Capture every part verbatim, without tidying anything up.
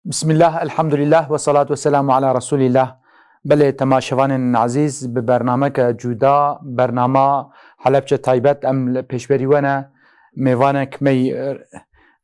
Bismillah, elhamdulillah ve salatu ve selamu ala Resulillah. Belê, temaşevanên ezîz, bi bernameke cuda, bernama Helebçe taybet em li pêşberî we ne. Mêvanek me yî, e,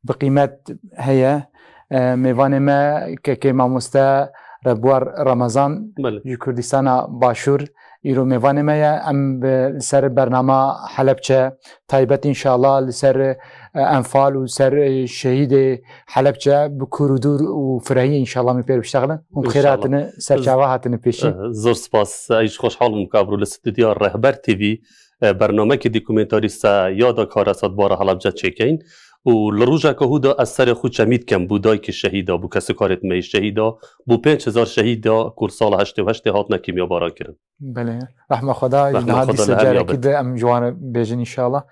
bi qîmet heye. E, mêvanê me kekê mamoste Rebwar Ramazan Belê. ji Kurdistana Başûr îro mêvanê me ye. Em bi, li ser bernama Helebçe taybet înşallah li ser, e, enfal û ser, e, şehîdê Helebçe bi kûr û dûr û firehiyê înşallah min pêr biştexilin. Hûn bi xêr Înşallah. hatine, serçava hatine pêşî. Eh, zor spas. Ez jî xweşhal bûm ku evro li stûdyoya Rehber T V, eh, bernamekî dokumentarî se yada karesat bara Helebce çêkeyn. Û li rojeke hû de ez serê xwe çemî dikem bû dayikê şehîda, bû kesikarê me yê şehîda, bû pênc hezar şehîda ku li sala heştê û heştê hatine kîmyabaran kirin. Belê. Rehma Xweda, Rehma niha Xweda dîsa li her carekî yabet. de em ji wan re bêjin înşallah.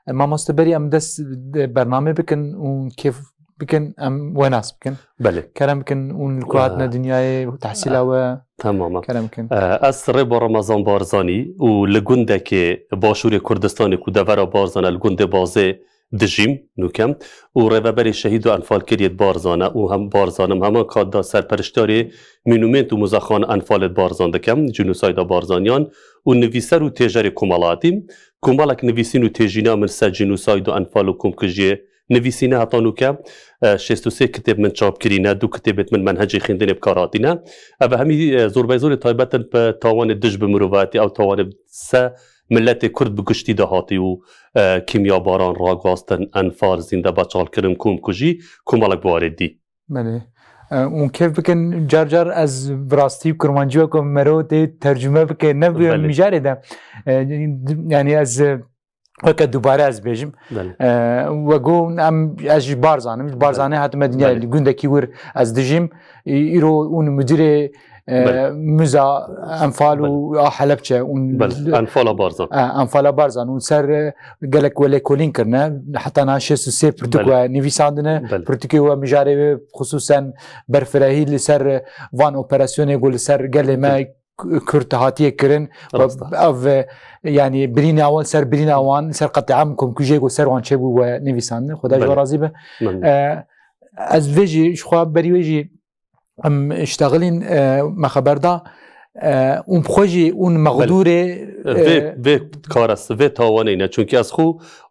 E, mamoste berî em dest de bernamê bikin û kêf bikin, em we nas bikin. Belê. Kerem bikin û li ku hatine Eh, dinyayê, tehsîla eh, we. Tamam. Kerem bikin. Eh, ez Rêba Ramazan Barzanî û li gundekê Başûrê Kurdistanê ku devera Barzan e, li gundê Bazê dijîm nûkem û rêveberê şehîd û enfalkiriyê di Barzan e û hem Barzan im, heman kat de serperiştarê monûment û muzexan enfalê di Barzan dikem, cînosayda Barzaniyan û nivîser û têjerê komelatî. Komelek nivîsîn û têjîna min ser cînosayd û enfal û komkujiyê nivîsîne heta nûke, e, şêst û sê kitêb min çap kirîne, du kitêbêt min menhecê xwendinê bi kar hatîne. Ev hemî, e, zorbeyzorê taybet in bi tawanê dij bi mirovatî, ew tawanê se miletê Kurd bi giştî de hatî û, e, kîmyabaran, ragwastin, enfal, zîndebeçalkirin, komkujî, komelek biwarê dî. Belê. E, û kêf bikin, car car ez bi rastî kurmancî weke mero tê tercûme bike, ne bi Belê. mijarê de. E, yani ez, e, weke dubare ez bêjim. Belê. E, we got em, ez ji Barzan im, ji Barzanê Belê. hatime dinyayê, Belê. li gundekî wir ez dijîm. Î-, îro hûn mudirê, e, Belê. Muza Enfal û Belê. a Helebçe û Belê. Enfala Barzan. E, Enfala Barzan û ser, e, gelek we lêkolîn kirine. Heta niha şêst û sê pirtûk Belê. we nivîsandine. Belê. Pirtûkê we mijarê wê xisûsen berfirehî li ser van operasyonê ku li ser gelê me Belê. K-, Kurd hatiye kirin. Rast e. Ev, e, yani birîna wan ser birîna wan, ser qeteam komkujê ku ser wan çêbû we nivîsandine. Xweda ji we Belê. razî be. Memnun. E, ez vê jî, ji xwe berî wê jî em iştexilîn, e, me xeber da, e, û bi xwe jî û Belê. mexdûrê, Vê, e, vê kares, vê tawanê ne. Çunkî ez xwe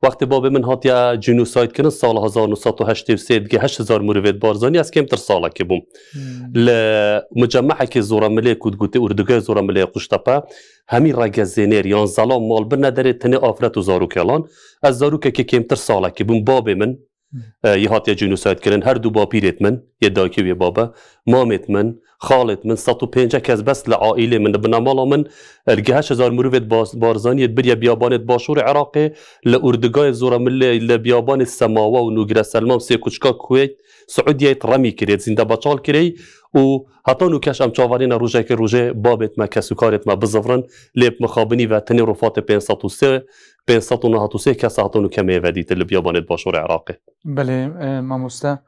wextê babê min hatiye cînosayd kirin, sala hezar neh sed û heştê û sê dige heşt hezar mirovê di Barzanî, ez kêmtir salekê bûm. Hmm. Li mucemehekê Zoramilê ku digotê Urdugayê Zoramilê Quştepe, hemî regezênêr yan zelam mal birine derê tenê afret û zarok helan. Ez zarokekê kêmtir salekê bûm, babê min, Hmm. e, yê hatiye cînosayd kirin, her du bapîrêt min, yê dayikê û yê babe, mamêt min, xalêt min, sed û pêncî kes bes li aîlê min, li binemala min, e, li heşt hezar mirovêt Baz-, Barzaniyê biriye biyabanêt Başûrê Iraqê, li Urdugayê Zoramilê, li biyabanêt Semawe û Nûgre Selma û Sêkuçka Kuweyt, Siûdiyeyê remî kirêt, zîndebeçal kirêy û heta nûkeş em çaverîne rojekê rojê babêt me, kesûkarêt me bizivrin, lê bi mixabinî ve tenê rofatê pênc sed û sê, pênc sed û nehata sê kesa heta nûke me yê vedîtir li biyabanêt Başûrê Iraqê. Belê, e, mamoste.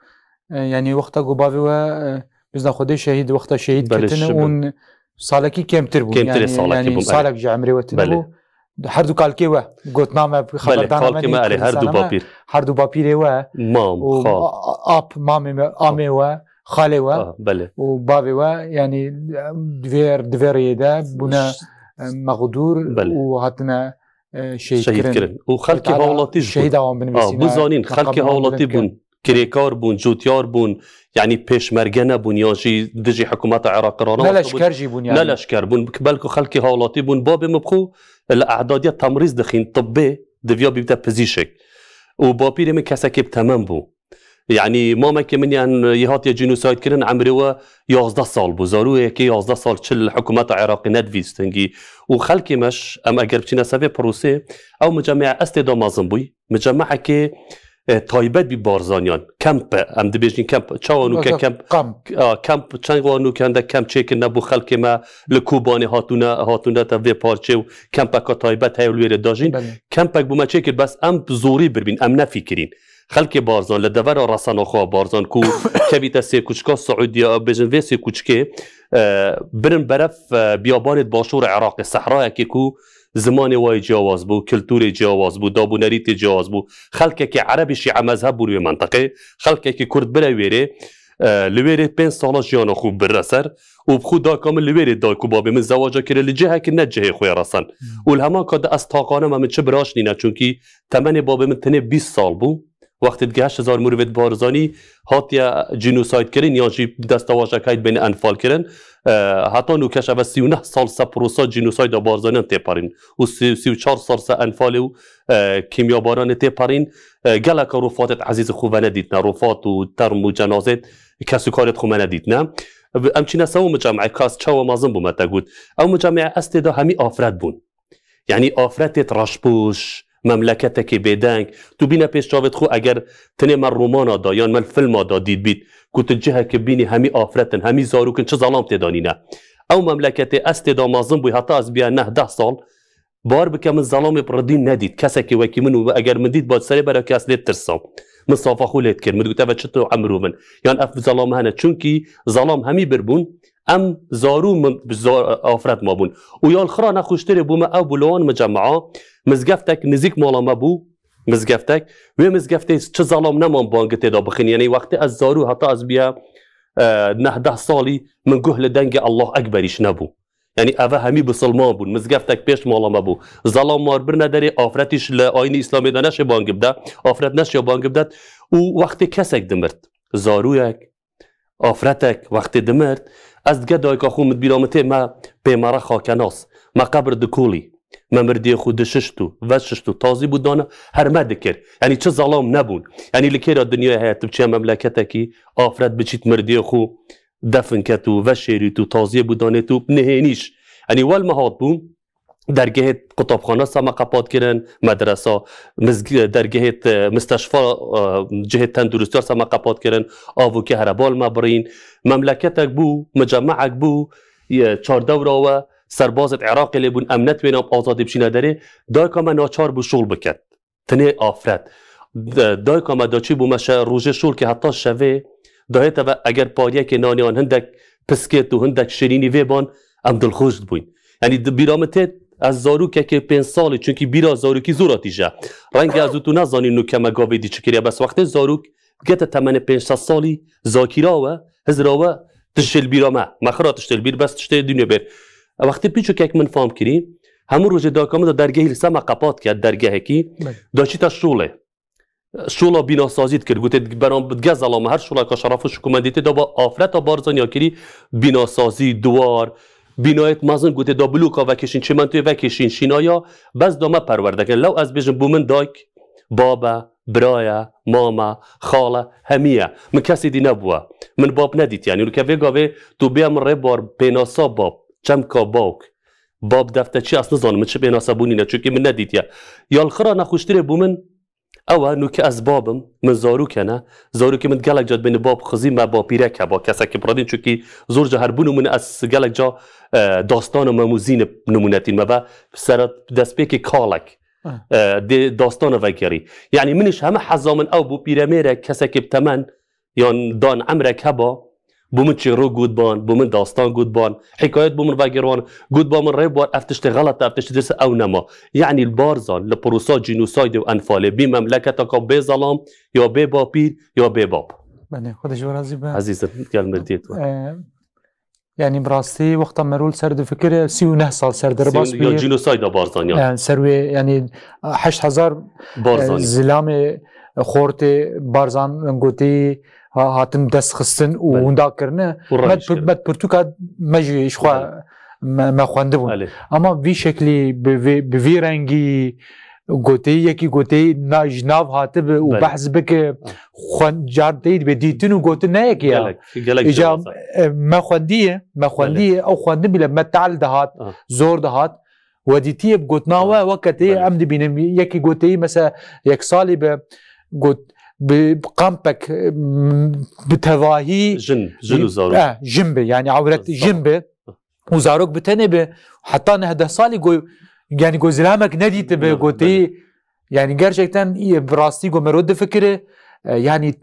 E, yani wexta ku bavê we, e, bizda Xwedê şehîd, wexta şehîd Belê, ketine şibin. û salekî kêmtir bû. Kêmtirê Yani, salekî yani bûm, erê. salek ji emrê we tine Belê. bû. Her du kalkê we, gotina me, Belê, xeberdana me kalkê me, nê erê, her Kurdistana du me, bapîr. her du bapîrê we Mam, û xal. a-, a-, ap, mamê me, amê we, xalê we Ah, belê. û bavê we, yani, di vê, di vê rêyê de bûne, Ş- e, mexdûr Belê. û hatine, e, şehîd Şehîd kirin. kirin. Û xelkê Teala hawlatî ji şehîda wan binivîsîne, Ah, bizanîn, xelkê meqamê wan hawlatî bilind bûn. kirin. Kirêkar bûn, cotyar bûn, yanî pêşmerge nebûn, yan jî dijî hikûmeta Iraqê Ne ranewast leşker bûn, jî bûn, ne yanî. leşker bûn, belku xelkê hawlatî bûn. Babê min bi xwe li e'dadiya temrîz dixîn, tibbê, diviya bîbte pizîşek. Û bapîrê min kesekê bi temem bû. Yanî mamekê min yan yê hatiye cînosayd kirin, emrê we yazdeh sal bû. Zaroyekê yazdeh sal çi li hikûmeta Iraqê nedivîst hingî. Û xelkê me ş-, em eger biçîne ser vê prosê, ew micemeya ez tê de mezin bûyî. Micemehekê e, taybet bî Barzaniyan. Kemp e, em dibêjin kemp. Çawa nûke Weke kemp? kamp. A, kemp, çend wa nûke hende kemp çêkirine bo xelkê me li Kobanê hatûne, hatûne te vê parçê û kempeka taybet heye li wêrê dajîn. Belê. Kempek bo me çêkir, bes em bi zorî birbîn, em nefîkirîn. Xelkê Barzan li devera resena xwe Barzan ku kevîte sê kuçka Siûdiya, bêjin vê sê kuçkê, e, birin beref, e, biyabanê başûrê Iraqê, sehrayekê ku zimanê wayê ciyawaz bû, kulturê ciyawaz bû, dabûnerîtê ciyawaz bû. Xelkekî erebî şîe mezheb bûn wê menteqê. Xelkekî kurd bire wêrê, E, li wêrê pênc sala jiyana xwe birre ser û bi xwe dayika min li wêrê dayik û babê min zewaca kire li cihekî ne cihê xwe ye resen. Û li heman ka de ez taqane me min çi biraşnîne, çunkî temenê babê min tenê bîst sal bû. Wextê dike heşt hezar mirovê di Barzanî hatiye cînosayd kirin yan jî destewajek heyt bêne enfal kirin. E, heta nûke ji eve sî û neh sal se prosa cînosayda Barzaniyan tê perîn û sî, sî û çar sal se enfalê û, e, kîmyabaranê tê perîn. E, geleka rofatê ezîzê xwe venedîtine, rofat û term û cenazêt kesûkarêt xwe me nedîtine. Em çîne sewa micemeyê, ka ez çawa mezin bûme te got. Ew micemeyê ez tê de hemî afret bûn. Yanî afretêt reşpoş, memleketekê bêdeng. Tu bîne pêş çavêt xwe, eger tenê me romana da yan me filma da dît bît, ku tu ciheke bînî hemî afret in, hemî zarok in, çi zelam tê de nîne. Ew memleketê ez tê de mezin bûy, heta ez biya neh deh sal, bar bike min zelamê bi ridîn nedît. Kesekê wekî min û eger min dît, ba serê berekê ez lê tirsa. Min safa xwe lê dikir. Min digot, "Ev çi tu emrûv in? Yan ev zelam hene?" Çunkî zelam hemî bir bûn. Em zarû min bi za-, afret mabûn. Û ya li xira nexweştirê bû me ew bû li wan micemea, mizgeftek nizîk mala me bû, mizgeftek. Wê mizgeftê çi zelam neman bangê tê de bixin. Yanî wextê ez zarû heta ez biya, e, neh deh salî, min guh li dengê Allah Ekberîş nebû. Yanî eve hemî bisilman bûn. Mizgeftek pêş mala me bû. Zelam mar birine derê, afretîş li ayînî Îslamê de neşê bangê bide. Afret neşiya bangê bidet. Û wextê kesek dimirt, zarûyek, afretek wextê dimirt, ez dige dayika xwe min bîra min tê me pê me re xakenas, me qebir dikolî, me mirdiyê xwe dişişt û veşişt û tazî bû dane, her me dikir. Yanî çi zelam nebûn. Yanî li kêra dinyayê heye tu biçiye memleketekî, afret biçît mirdiyê xwe defin ket û veşêrît û taziyê bû danêt û nihênîş. Yanî wel me hat bû, dergehê qutabxana ser me qepat kirin, medresa, mizg-, dergehê, e, misteşfa, e, cihê tenduristiya ser me qepat kirin, av û kehrebal me birîn. Memleketek bû, micemeek bû, e, çardewra we, serbazêt Iraqê lê bûn, em netwêne azadî biçîne derê, dayika me naçar bû şol biket. Tenê afret. D-, dayika me da çî bû me şe-, rojê şol ke heta şevê, dayê te ve eger pariyekê nanê an hindek piskêt û hindek şirînî vê ban, em dilxweş dibûyn. Yanî di bîra min tê, ez zarokekê pênc salî, çunkî bîra zarokî zor hatîje. Renge ez û tu nezanîn nûke me gavê dî çi kiriye, bes wextê zarok gete temenê pênc sed salî, zakîra we, hizra we, tiştê li bîra me. Me xira tiştê li bîr, bes tiştê dînê bêr. Wextê pîçokek min fam kirî, hemû rojê dayika min de dergehî li ser me qepat ket, dergehekî. Belê. Da çî te şolê. Şola bînasazî dikir. Gotê, beran bi gezelama her şolaka şeref û şikomendî tê de ba afreta Barzanî ya kirî bînasazî, duwar, bînayêt mezin gotê da bloka vekişîn, çîmentoyê vekişîn, şînaya, bes da me perwerde kirin. Lew ez bêjim bû min dayk, babe, biraye, mame, xale, hemiye. Min kesê dî nebûye. Min bab nedîtiye. Yanî ke vê gavê tu bêya min rê bar pênasa bab, çemka bawk. Bab defte çi ez nizanim, min çi pênasa bûnî ne, çunkî min nedîtiye. Ya li xira nexweştirê bû min, ew e, nûke ez bab im, min zarok hene. Zarokê min gelek ca dibêne bab xizî me bapîrek heba, kesekî biredîn, çunkî zor ca her bûn û min ez gelek ca, e, dastana Memûzîn nimûnetîn me ve sera destpêkê kalek, Ha. e, dê dastana vegerî. Yanî min îş heme heza min ew bû, pîremêrek, kesekî bi temen, yan dan emrek heba, bû min çîro gotban, bû min dastan gotban, hikayet bû min vegirwan, gotba min rê bar, ev tiştê xelet e, ev tiştê dirse ew nema. Yanî li Barzan, li prosa cînosaydê û enfalê bî memleketeka bê zelam, ya bê bapîr, ya bê bab. Belê, Xwedê ji we razî be. Ezîzim, gel mirdiyê tu. Ee, yanî bi rastî wexta mero li ser difikire, sî û neh sal ser derbas bî. Ya cînosayda Barzan ya. Yani ser wê, yani heşt hezar Barzanî. E, zilamê xortê Barzan gotî ha-, hatin dest xistin û Belê. Hunda kirine. Û Med rayîş pir-, kirin. Med pirtûka me jî ji xwe Belê. Me, me xwendibûn. Belê. Ama vî şeklî bi vî, bi vî rengî gotî, yekî gotî na-, ji nav hatibi û Belê. Behs bike, Ha. xwen-, car teyî dibe dîtin û gotin ne yekî ya. Gelek, gelek Îca, cewaz e. E, me xwendiye, me Belê. Xwendiye, ew xwendin bile me tal dihat, Ha. Zor dihat. Wedîtiyê bi gotina we Tamam. weke tê Belê. Em dibînin. Yekî goteyî mesela yek salî bi got bi, bi kampek, m, bi tevahî Jin, jin û zarok. Eh, jin bi, yani ewret Tamam. Jin bi û zarok bi tenê bi heta neh deh salî go, yani go zilamek nedîtibi Belê, goteyî. Belê. Yani gerçekten iyi, bi rastî go mero difikire, e, yani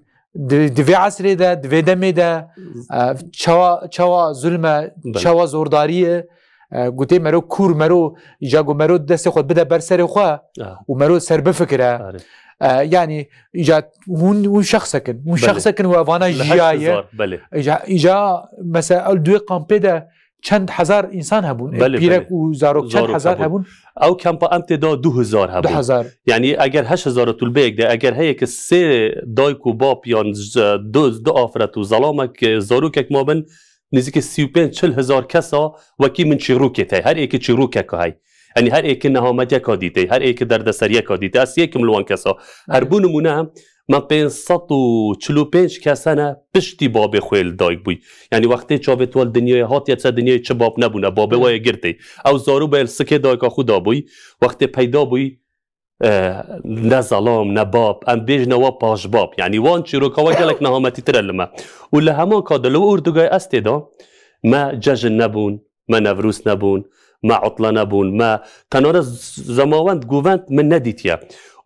di, di vê esrê de, di vê demê de, e, çawa, çawa zulme, Belê. Çawa zordarî ye, e, gotê mero kûr, mero, îca go mero destê xwe bide ber serê xwe Ah. Û mero ser bifikire. Are. E, yanî îca hûn, hûn şexsek in. Hûn Belê. şexsek in û evana Li jiyaye. heşt hezar, belê. Îca, îca mesela ew di wê kampê de çend hezar însan hebûn. E, Belê, pîrek belê. û zarok çend Zarok hezar hebûn. hebûn. Ew kampa em tê de du hezar hebûn. Du hezar. Yanî eger heşt hezar û tulbeyek de, eger heyeke sê dayk û bap yan z-, du, du afiret û zelamek, e, zarokek mabin, nêzîkî sî û pênc çil hezar kesa wekî min çîrokê tey. Her êkî çîrokeka hey. Yanî her êkî nehametiyeka dîtey, her êkî derdeseriyeka dîtey. Ez yekim li wan kesa. Her bo nimûne, me pênc sed û çil û pênc kes hene piştî babê xwe li dayik bûy. Yanî wextê çavê tu li dinyayê hatiye, ser dinyayê çi bab nebûne, babê Hı. we yê girtey. Ew zarû be li sikê dayika xwe dabûy. Wextê peyda bûy, e, ne zelam, ne bab, em bêjine we paşbab. Yanî wan çîroka we gelek nehametîtir e li me. Û li heman ka de li wir orduga ez tê de, me cejin nebûn, me Newrûz nebûn, me utla nebûn, me tenore z-, zemawend, govend min nedîtiye.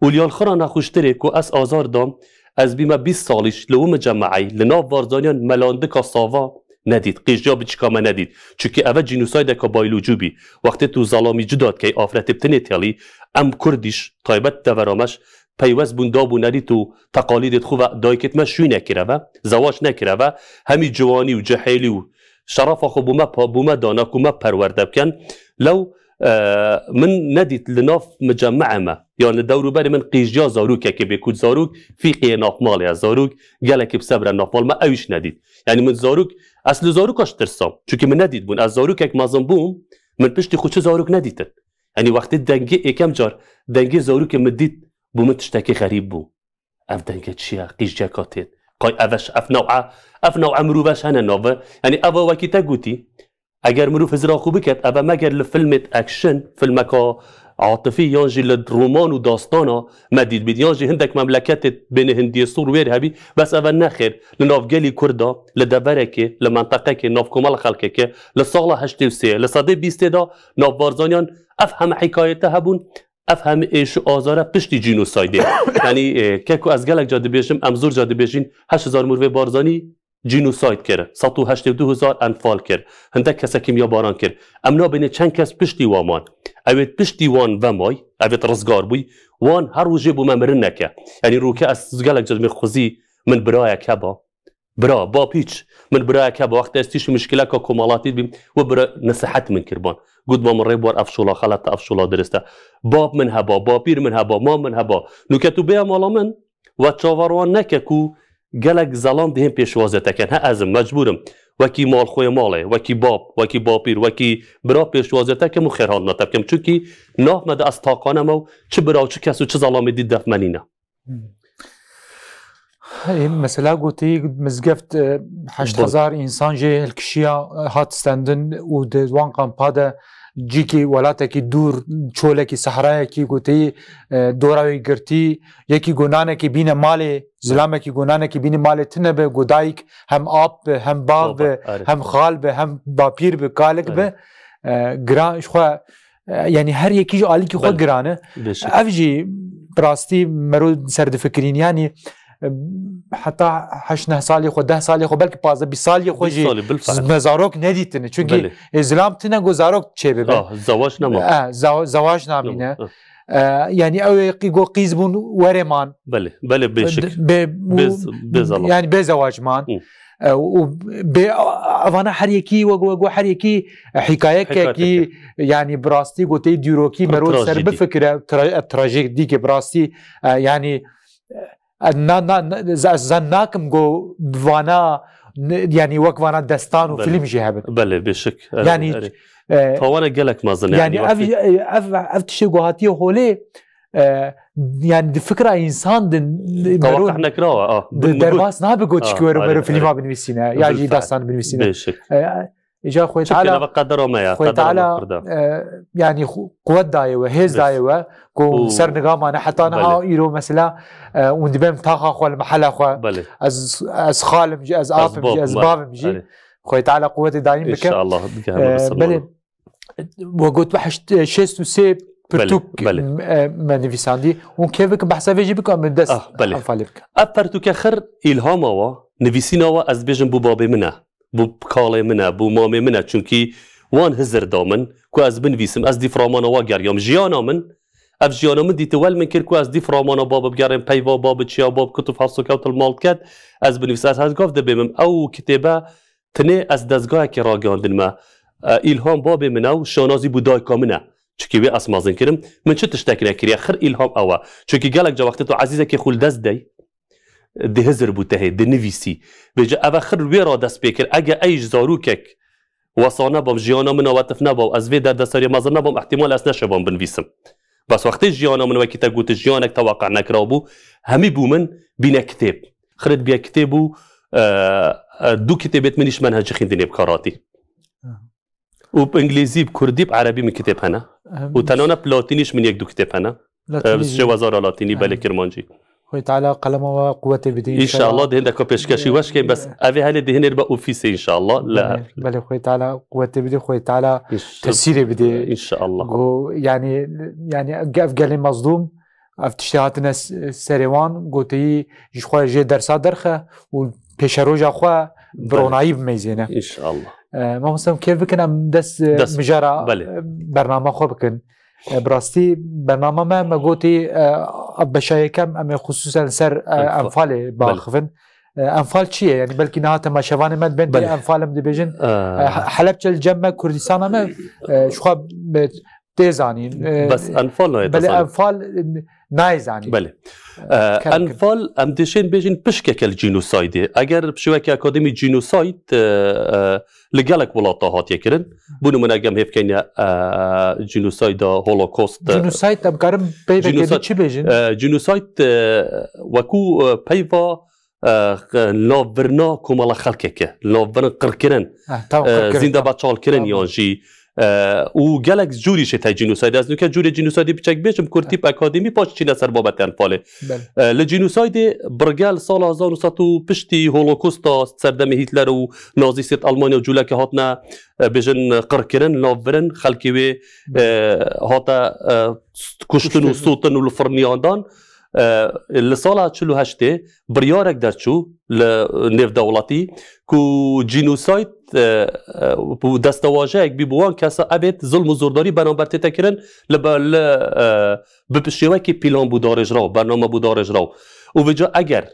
Û li alxira nexweştirê ku ez azar dam, ez bîme bîst salî li wi micemeeyî, li nav Barzaniyan me landika sava nedît, qîjiya biçika me nedît. Çunkî eve cînosaydeka baylûcû bî. Wextê tu zelamî cuda dikey, afretê bi tinê têlî, em Kurdîş, taybet devera me ş-, peywest bûn dab û nerît û teqalîdê xwe ve dayikêt me şûy nekireve, zewac nekireve, hemî ciwanî û cihêlî û şerefa xwe bo me pa-, bo me dana ku me perwerde bikin. Lew, e, min nedît li nav micemeê me, yan li dewrûberê min qîjiya zarokekê bê ku zarok fîqiyê nav malê ye, zarok gelekî bi sebr e nav mal me, ew îş nedît. Yanî min zarok, ez li zaroka ji tirsam. Çunkî min nedît bûn. Ez zarokek mezin bûm, min piştî xwe çi zarok nedîtin. Yanî wextê dengê êkem car, dengê zarokê min dît, bo min tiştekî xerîb bû. Ev denge çi ye? Qîjceka têt. Qay ev eş-, ev new'a, ev new'a mirov eş hene nave. Yanî eva wekî te gotî, eger mirov hizra xwe biket, eve meger li filmêt action, filmeka atifî yan jî li roman û dastana me dît bît. Yan jî hindek memleketê bêne Hindiye Sûr wêr hebî, bes eve nexêr. Li nav gelî Kurda, li deverekê, li menteqekê, nav komela xelkekê, li sala heştê û sê, li sedê bîstê de nav Barzaniyan ev heme hikayete hebûn. Ev hemî êş û azare piştî cînosaydê. Yanî, e, keko ez gelek ca dibêjim, em zor ca dibêjin, heşt hezar mirvê Barzanî cînosayd kir, sed û heştê û du hezar enfal kir, hindek kese kîmyabaran kir. Em nabêne çend kes piştî wan man. Ew ê piştî wan vemay, ew ê rizgar bûy, wan her rojê bo me mirin neke. Yanî roke ez gelek ca dibêjim xwezî min birayek heba. Bira, bap hiç. Min birayek hebe, wextê ez tîş mişkileka komalatî dibîm, û bira nesihet min kirban. Gotma min rê war ev şola xelet e, ev şola dirist e. Bap min heba, bapîr min heba, mam min heba. Nuke tu bêya mala min, we çavar wan neke ku gelek zelam dihên pêşwazê te ken. He ez im, mecbûr im. Wekî mal xwê malê, wekî bap, wekî bapîr, wekî bira pêşwazê te kim û xêrhatina te bikim. Çunkî nav me de ez taqane me û çi bira û çi kes û çi zelamê dît def me nîne. Hmm. Ê, mesela gotî mizgeft, e, heşt hezar însan jê hilkişiya, e, hat stendin û di wan kampa de cîkî welatekî dûr, çolekî sehrayekî gotî, e, dora wê girtî, yekî gonanekî bîne malê, zilamekî gonanekî bîne malê tine be, go dayik hem ap be, hem bav be, hem xal be, hem bapîr be, kalik be. E, giran ji xwe E, yanî her yekî ji alîkî xwe giran e. Ev jî bi rastî mero ser difikirîn. Yanî, e, heta heşt neh salî xwe, deh salî xwe, belkî pazdeh bîst salî xwe jî me zarok nedîtine. Çunkî, e, zilam tine ku zarok çêbibe. Ah, zewac nema. E, zewa-, zewac namîne. E, yanî ew ê qî-, go qîz bûn werê man. Belê, belê, bê şik. Bê, bê, bê zelam. Yanî bê zewac man. E, û bê, evana her yekî, wek, wek, wek her yekî hikayekekî, yanî bi rastî goteyî dîrokî merov ser bifikire, tra-, e, trajîdîkê bi rastî, e, yanî, e, na, na, na, ez, ez zan nakim go bi vana, n-, yanî wek vana destan û film jî hebin. Belê, bêşik. Erê, yanî, erê. E, tawana gelek mezin e, yanî, yanî ev, wextî, e, ev, ev tiştê ku hatiye holê, e, yanî di fikra însan de, de, merov nekirawa, ah, de, derbas nabe ku çi wero mero filma binivîsîne, ya jî destan binivîsîne. Bêşik. E, îca Xwê Teala, qedera me ya, Xwê Teala, e, yanî xu-, quwet daye we, hêz daye we, ku ser niga mane heta niha îro mesela, e, hûn dibêm taxa xwe li mehela xwe. Belê. Ez, ez xalim jî, ez apim jî, ez bavim jî. Erê. Xwê Teala quwetê dayîm bike. Înşallah, bike heme bi sebran. Belê. We got we heşt, şêst û sê pirtûk, belê, belê, me, me nivîsandî. Hûn kêf bikin behsa vê jî bikin, min dest, ah, belê, enfalê bikin. Ev pirtûke xir îlhama wa, nivîsîna wa ez dibêjim bo babê min e, bo kalê min e, bo mamê min e. Çunkî wan hizir da min ku ez binivîsim, ez dîframana wa geriyam. Jiyana min Ev jiyana min dîti wel min kir ku ez dîf ramana ba bibgerim, peyva ba bi çiya ba bi kutuf hevso kewtil mal diket, ez binivîsim. Ez hezgav dibêmim. Ew kitêbe tinê ez dezgayekê ragihandin me. E, Îlham babê min e û Şanazî bû dayika min e. Çikî wê ez mezin kirim. Min çi tiştek nekiriye? Xir Îlham ew e. Çunkî gelek ca wextê tu ezîzekê xwe li dest dey, dihizir bû tehê, dinivîsî. Bêje ev e xir wê ra dest pê kir. Ege ey ji zarokek wesa nebam, jiyana min a wetif neba û ez vê derdeseriya mezin nebam, ihtimal ez neşebam binivîsim. Bes wextê jiyana min wekî te gotin, jiyanek teweqe nekirabû, hemî bû min bîne kitêb. Xirit bîye kitêb û, e, e, du kitêbêt min îş menhecî xîndinê bi kar hatî. Aha. Û bi îngilîzî, bi kurdî, bi erebî min kitêb hene. Em, Û tenane bi latînî ji min yek du kitêb hene. Latînî Ev jî. Şêwazara latînî, belê Em. kirmancî. Xwê Teala qelema we quwetê bidî, înşallah. Înşallah di hindeka pêşkêşî weş kên, bes Em. evê henê di hinêr be ofîsê înşallah. Le Belê, belê, Xwê Teala quwetê bidî, Xwê Teala Înş- tesîrê bidî. Înşallah. Go, yani, yani ev gelê mezlûm, ev tiştê hatine s- serê wan, goteyî ji xwe jê dersa derxe û pêşeroja xwe bi Belê. ronayî bimeyzêne. Înşallah. E, mamoste, em kêf bikin, em dest, e, Dest, mijara, belê. e, bernama xwe bikin. E, bi rastî bernama me, me gotî, e, beşa yekem em ê xusûsen ser, e, Enfal. Enfalê Belê. biaxivin. E, Enfal çi ye? Yani belkî niha temaşevanê me dibên bê Belê. Enfal em dibêjin. E. E, He- Helepçe li cem me, Kurdistana me, e, ji xwe bi- tê zanîn. E, Bes Enfal nayê te belê zanîn. Enfal, e, nayê zanîn. Belê. E, Kerem Enfal, em dişên bêjin pişkeke li cînosaydê. Eger bi şêwekî akademî cînosayd, e, e, li gelek welata hatiye kirin. Bû nimûne gem hêvkeniye, e, cînosayda Holocaust, e, Cînosayd, em karin peyvekê Cînosayd, çi bêjin? e, cînosayd, e, wekû, e, peyva, e, navbirina komela xelkeke, navbirin qirkirin, Eh, tamam, e, qirkirin, zînde tamam. beçalkirin Tamam. yan jî, e, û gelek cûrî jê tey cînosayd. Ez nuke cûrê cînosaydê biçek bêjim, kurtî bi akademî paş çîne ser babetê Enfalê. Belê. E, li cînosaydê birgel sala hezar û neh sed û piştî Holokosta serdemê Hîtler û Nazîstê Almanya û cûleke hatine, e, bêjin qirkirin, navbirin, xelkê wê, e, hate, e, st- kuştin û Kuştin. sotin û li firniyan dan. E, li sala çil û heştê biryarek derçû li nêvdewletî ku cînosayd, e, e, bû destewajeyek bî bo wan kesa, evêt zulm û zordarî beramber tête kirin li be-, li, e, bi şêwekî pîlan bû darêjraw, bername bû darêjraw. Û vêca eger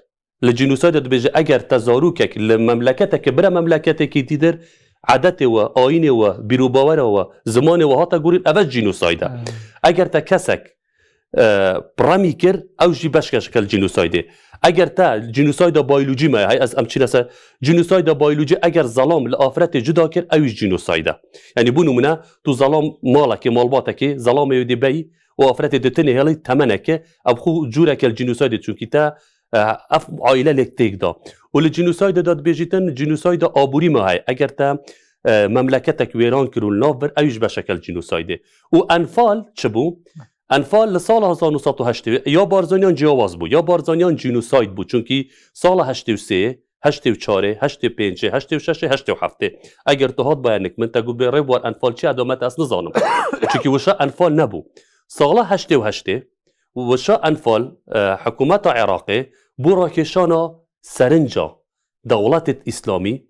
li cînosayda dibêje, eger te zarokek li memleketeke bire memleketekî dîdir, edetê we, ayînê we, bîrûbawera we, zimanê we hate gorîn, ev e cînosayd e. Hmm. Eger te kesek, e, remî kir, ew jî beşkek e li cînosaydê. Eger te cînosayda bayolojî me, hey, ez, em çîne ser cînosayda bayolojî, eger zelam li afretê cuda kir, ew jî cînosayd e. Yanî bû nimûne, tu zelam malekê, malbatekê, zelamê wê dê beyî û afretê dê tinê hêlî temeneke, ev xwe cûreke li cînosaydê, çunkî te, e, ev aîle lêk têk da. Û li cînosaydê de dibêjîtin, cînosayda aborî me heye. Eger te, e, memleketek wêran kir û li nav bir, ew jî beşek e li cînosaydê. Û Enfal çi bû? Enfal li sala hezar neh sed û heştê ya Barzaniyan ciyawaz bû, ya Barzaniyan cînosayd bû. Çunkî sala heştê û sê, heştê û çarê, heştê û pêncê, heştê û şeşê, heştê û heftê. Eger tu hat bayanik min, te got bê rêbwar Enfal çi ye, dema te ez nizanim. Çunkî wisa Enfal nebû. Sala heştê û heştê, wisa Enfal, e, hikûmeta Iraqê bo rakêşana serinca dewletê Îslamî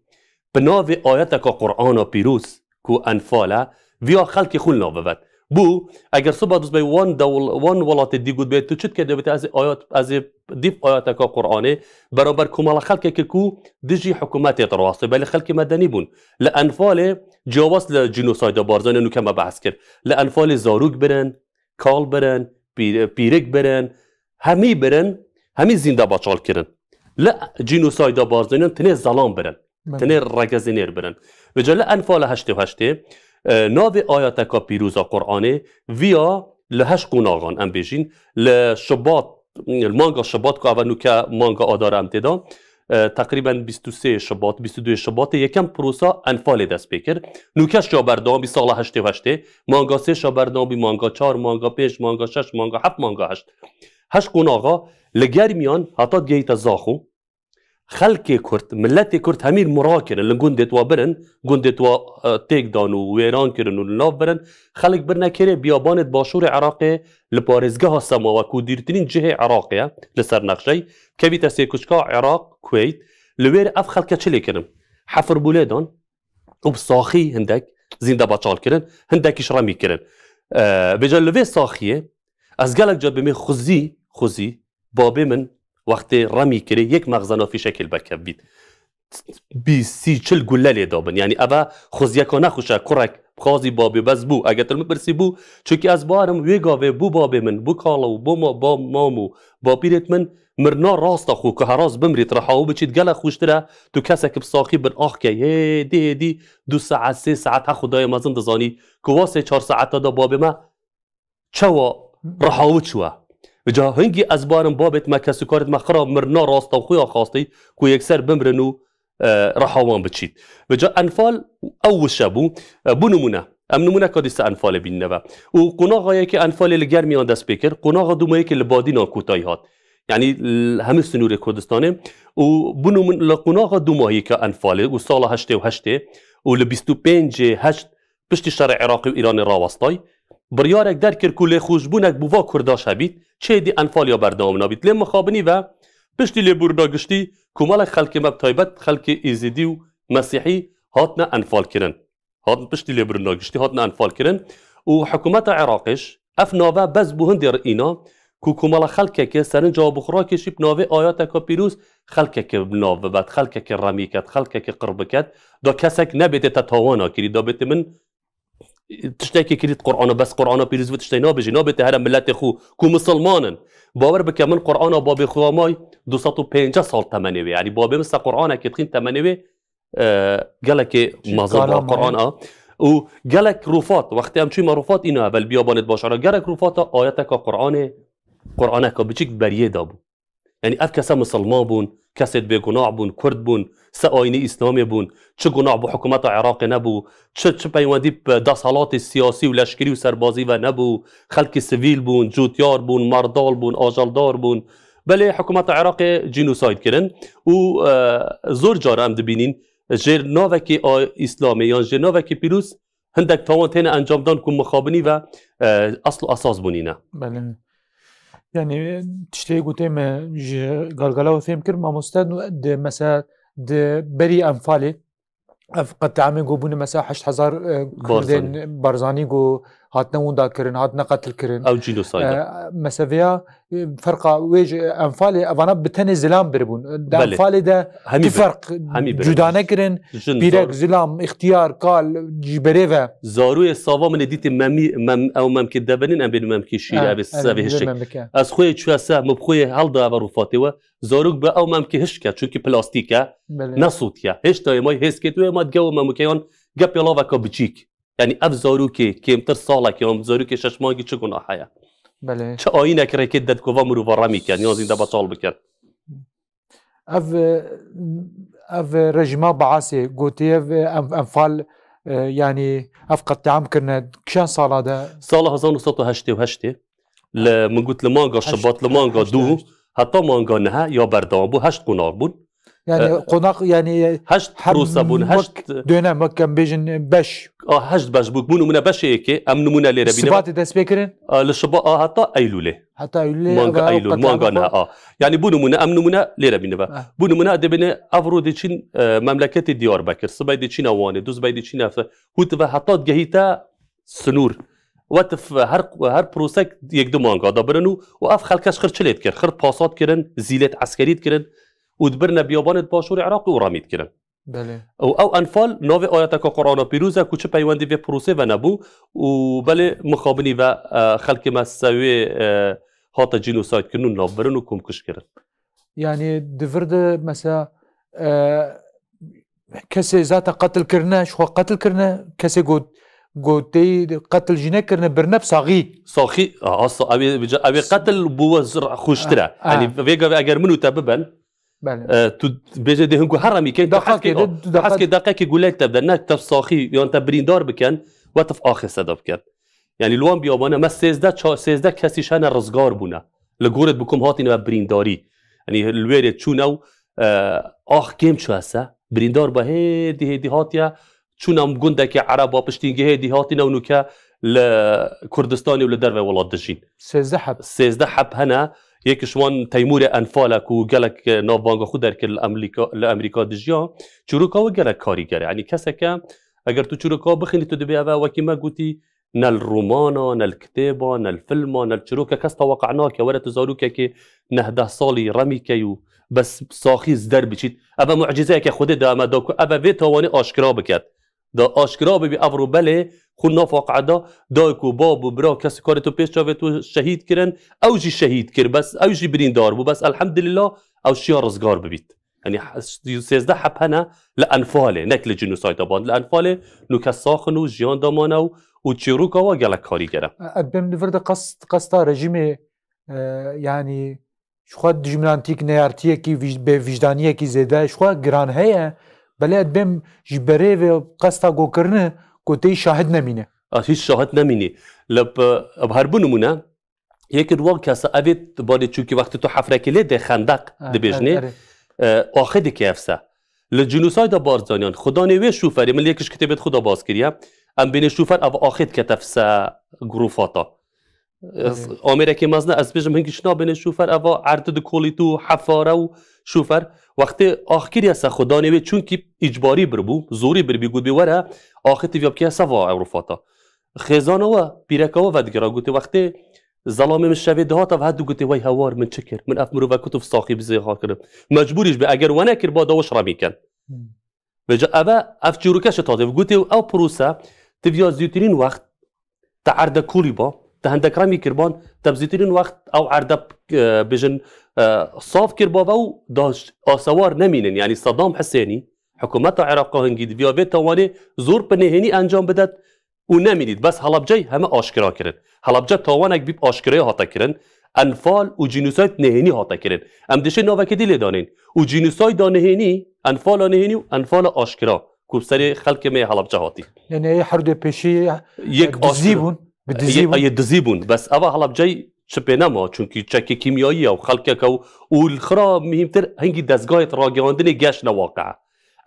bi navê ayeteka Qur'ana pîroz ku Enfal e, viya xelkê xwe li nav bivet. Bû, eger siba dûst bey wan dewl-, wan welatê dî got bê, tu çi dikê dê bite, ez ê ayet, ez ê dîf ayeteka Qur'anê beramber komela xelkekê ku dijî hikûmetê dirawestê, belê xelkê medenî bûn. Li Enfalê ciyawaz li cînosayda Barzanî nûke me behs kir. Li Enfalê zarok birin, kal birin, pîr-, pîrik birin, hemî birin, hemî zînde baçal kirin. Li cînosayda Barzanî tinê zelam birin. Belê. Tenê regezînêr birin. Vêca li Enfala heştê û heştê, e, navê ayeteka pîroza Qur'anê viya li heşt qonaxan em bêjîn, li Şubat, li manga Şubat ku eva nûke manga Adar em tê de, e, teqrîben bîst û sê Şubat, bîst û duyê Şubatê yekem prosa Enfalê dest pê kir. Nûke şa berdewam bî sala heştê û heştê, manga sê şa berdewam bî, manga çar, manga pênc, manga şeş, manga heft, manga heşt. Heşt qonaxa li germiyan heta digehîte Zaxo. Xelkê Kurd, miletê Kurd hemî mira kirin, li gundê wa birin, gundê wa, e, têk dan û wêran kirin û li nav birin. Xelk birine kêrê biyabanê di başûrê Iraqê li parêzgeha Semawa ku dûrtirîn cihê Iraqê ye li ser nexşeyê, kevîte sêkuçka Iraq, Kuweyt, li wêr ev xelke çi lê kirin? Hefirbûlê dan û bi saxî hindek zînde baçal kirin, hindekî ji remî kirin. E, vêca li vê saxiyê Ez gelek ca bimê xuzî, xuzî, babê min wextê remî kirê yek mexzena fîşekê li ber kevbît. Bîst, sî, çil gulle lê dabin. Yanî eve xuziyeka nexweş e, kurek, xazî babê bez bû. Eger tu min pirsî bû, çunkî ez barim wê gavê bû babê min, bû kala û bû ma-, ba-, mam û bapîrêt min, mirna rasta xwe ku heras bimrît, reha û biçît gelek xweştir e, tu kesek bi saxî bin ax ke, hêdî, hêdî, du saet, sê saet, he Xwedayê mezin dizanî ku wa sê çar saeta da babê me çawa reha û çû we. Vêca hingî ez barim babêt me, kesûkarêt me xira mirna rasta xwe ya xastî ku yekser bimrin û, e, reha wan biçît. Vêca enfal ew wişe bû. E, bû nimûne. Em nimûneka dîsa enfalê bînine ve. Û qonaxa yekê enfalê li Germiyan dest pê kir. Qonaxa dûma yekê li Badînan kotayî hat. Yanî l-, hemî sinûrê Kurdistanê. Û bû nimûn-, li qonaxa dûmahiyê ke enfalê û sala heştê û heştê û li bîst û pêncê heşt piştî şerê Iraqê û Îranê rawestay, biryarek derkir ku lêxweşbûnek bi va Kurda hebît, çê dî enfal ya berdewam nabît. Lê mixabinî ve piştî lêbûrina giştî, komelek xelkê me bi taybet xelkê Êzidî û Mesîhî hatine enfalkirin. Hatin piştî lêbûrina giştî hatine enfalkirin û hikûmeta Iraqê ji ev nave bes bû hindê re îna ku komela xelkeke serinca bi xwe rakêşî bi navê ayateka pîroz xelkeke bi nav bibe, xelkeke remî ket, xelkeke qir biket, da kesek nebêtê te tawana kirî, da bêtê min tiştekê kirît Qur'ana, bes Qur'ana pîroz vê tiştê nabêjî, nabêtê here miletê xwe ku misilman in. Bawer bike min Qur'ana babê xwe amay du sed û pênceh sal temenê wê. Yanî babê min se Qur'anekê dixîn temenê wê, e, gelekê mezin bû. Kalam e. Qur'an a. Û gelek rûfat, wextê em çûyme rûfat îna evel biyabanê di başara. Gelek rûfata ayeteka Qur'anê, Qur'aneka biçîk beriyê dabû. Yanî ev kese misilman bûn, kesêt bêgunah bûn, Kurd bûn, se ayînî Îslamê bûn, çi gunah bi hikûmeta Iraqê nebû, çi, çi peywendî bi desthilatê siyasî û leşkerî û serbazî ve nebû, xelkê sivîl bûn, cûtyar bûn, merdal bûn, ajeldar bûn. Belê hikûmeta Iraqê cînosayd kirin û, e, zor cara em dibînîn jêr navekê a-, Îslamê yan jêr navekê pîroz hindek tawan têne encamdan ku mixabinî ve, e, asl û esas bûnîne. Belê. Yanî, tiştê gotê me ji galgala we fêm kir, mamoste, di, mesela, di berî enfalê, ev qeteamê ku bûne, mesela, heşt hezar, e, Kurdên Barzanî. Barzanî ku hatine winda kirin, hatine qetil kirin. Ew cînosayd e. E, mesela, vêya, e, ferqa wê ji enfalê, evana bi tenê zilam biribûn. Di Belê. Enfalê de Hemî tu bir. Ferq Hemî bir. Cuda nekirin, Jin, pîrek, zor. Zilam, îxtiyar, kal, ji berê ve. Zarûyê sava min ê dîtî memî, mem-, ew memkê debenin, em bên memkê şîrê, Ha, ev ê em seve bên hişik. Memike. Ez xwê çûya se, min bi xwê helda eve rûfatê we. Zarok bi ew memkê hişk e, çunkî plastîk e, Belê. Ne sot e. Hêşta yê may hêz kêt wê ma dige û memikeyan gepê laveka biçîk. Yanî ev zarokê kêmtir salekê, yan zarokê şeş mangî çi gunah heye? Belê. Çi ayînek rêkê de dikova mirova remî ken, yan zînde betal biken? Ev, ev rejîma Baasê gotiye ve em-, enfal, e, yanî ev qeteam kirine kişan sala de? Sala hezar neh sed û heştê û heştê. Li, min got li manga Şibat, li manga du, heta manga nehe ya berdewam bû, heşt qonax bûn. Yani E, qonax, yani heşt her prosa bûn, wek heşt dönem, wek em bêjin beş. A, heşt beş bû. Bû nimûne beşê yekê, em nimûne lêre bîne. Sibatê dest pê kirin? A, li Şiba-, a, heta Eylûlê. Heta Eylûlê Manga ve Eylûl, qeteama manga xwe. Neha, a. Yani bû nimûne, em nimûne lêre bîne ve. Ha. Bû nimûne dibêne, ev ro dê çîn, e, memleketê Diyarbekir, sibay dê çîne Wanê, du sibay dê çîne Fe-, hût ve heta digehîte sinûr. Wetif her, her prosek yek du manga da birin û, û ev xelke ji xir çi lê dikir? Xir pasat kirin, zîlêt eskerî dikirin û dibirine biyabanê di başûrê Iraqê û remî dikirin. Belê. Û ew enfal navê ayeteka Qur'ana pîroz e ku çi peywendî vê prosê ve nebû û belê mixabinî ve, e, xelkê me sewê, e, hate cînosayd kirin û navbirin û komkuj kirin. Yani di vir de mesela, e, kesê zaten qetil kirine, ji xwe qetil kirine, kesê got, gotê qetil jî nekirine, birine bi saxî. Saxî, a, a, sa-, ew ê, ew ê qetil bû we zir-, xweştir e. Ha, ha. Yani vê gavê eger min û te biben, Belê. E, tu bêje dê hingû her remî kên, tu Deqakê heskê, de, o, deqa- heskê deqekê gulek te bide, ne te saxî yan te birîndar bikin, we tu axê seda bikin. Yani li wan biyabane me sêzdeh ça-, sêzdeh kesî şene rizgar bûne. Li gorê bi kom hatîne ve birîndarî. Yani li wêrê çûne û, e, ax kêm çû hese, birîndar be hêdî hêdî hatiye, çûna gundekê Ereba piştî gihê dî hatîne û nûke li Kurdistanê û li derve welat dijîn. Sêzdeh heb. Sêzdeh heb hene. Yek ji wan Teymûrê Enfal e ku gelek, e, navbanga xwe derkir li Emlîka-, li Emerîka dijiya. Çîroka wî gelek karîger e. Yanî keseke, eger tu çîroka bixwînî, tu dibê eve wekî me gotî, Ne li romana, ne li kitêba, ne li filma, ne li çiroka kes teweqe nake. Were tu zarokekê neh deh salî remî key û bes saxî ji der biçît. Ev e mucîzeyeke Xwedê da me da ku ev e vê tawanê aşkira biket. Da aşkira bibî ev rû belê xwe nav waqe da, dayik û bab û bira kes karê tu pêş çavê tu şehîd kirin, ew jî şehîd kir, bes ew jî birîndar bû, bes elhemdulillah ew şiya rizgar bibît. Yanî he-, sêzdeh heb hene li Enfalê, nek li cînosayda ban. Li Enfalê nûke sax in û jiyan da mane û, û çîroka wa gelek karîger e. Ez bêm li vir de qest, qesta rejîmê, e, yanî ji xwe dijminantîk neyartiyekî vîj-, bêvîjdaniyekî zêde, ji xwe giran heye, belê ez bêm ji berê vê qesta gokirinê ku tê şahid nemîne. Ez hîç şahid nemînî. Li p-, her bi nimûne, Yek di wan kesa evê banê çûkî wextê tu hefrekê lê dê xendeq Ha, dibêjnê, erê. e, axê dike ev se. Li cînosayda Barzaniyan, xudanê wê şûferê, min li yek ji kitêbê xwe da bas kiriye, em bênê şûfer ev axê dikete ev se grûfata. Ez, Erê. amêrekê mezne, ez bêjim hingî çi nabênê şûfer, eva erdi di kolî tu hefare û şûfer. Wextê ax kiriye se xudanê wê çûnkî îcbarî birbû, zorî birbî, gotbî were, axê tiviya bike se va ew rûfata. Xêzana we, pîreka we vedigera, gotê, wextê zelamê min şevê dihata ve, heta gotê, wey hewar min çi kir? Min ev mirove kutu saxî bi zêxa kirin. Mecbûrî ji be, eger we nekir, ba da we şiremî ken. Hmm. Vêca eve, ev çîroke şi tadê. Gotê, ew pirose, tiviya zûtirîn wext, te erde kolî ba, te hendek remî kirban, te bi zûtirîn wext ew erde, e, bêjin, e, saf kir ba ve û da ş-, asewar nemînin. Yanî Saddam Husênî, hikûmeta Iraqê hingî diviya vê tawanê zor bi nehênî encam bidet, û nemînît. Bes Helebceyê heme aşkira kirin. Helebce tawanek bî bi aşkirayê hate kirin. Enfal û cînosayd nehênî hate kirin. Em dişê navekê dî lê danên. Û cînosayda nehênî, enfala nehênî û enfala aşkira ku bi serê xelkê me yê Helebce hatî. Yani ê her du pêşî Yek e, dizî aşkira. bûn. Bi dizî Yek, bûn. yê dizî bûn. Bes eva Helebceyê çi pê nema. Çunkî çekê kîmyayî ye û xelkeke û, û li xira muhîmtir hingî dezgahê ragihandinê geş ne waqe.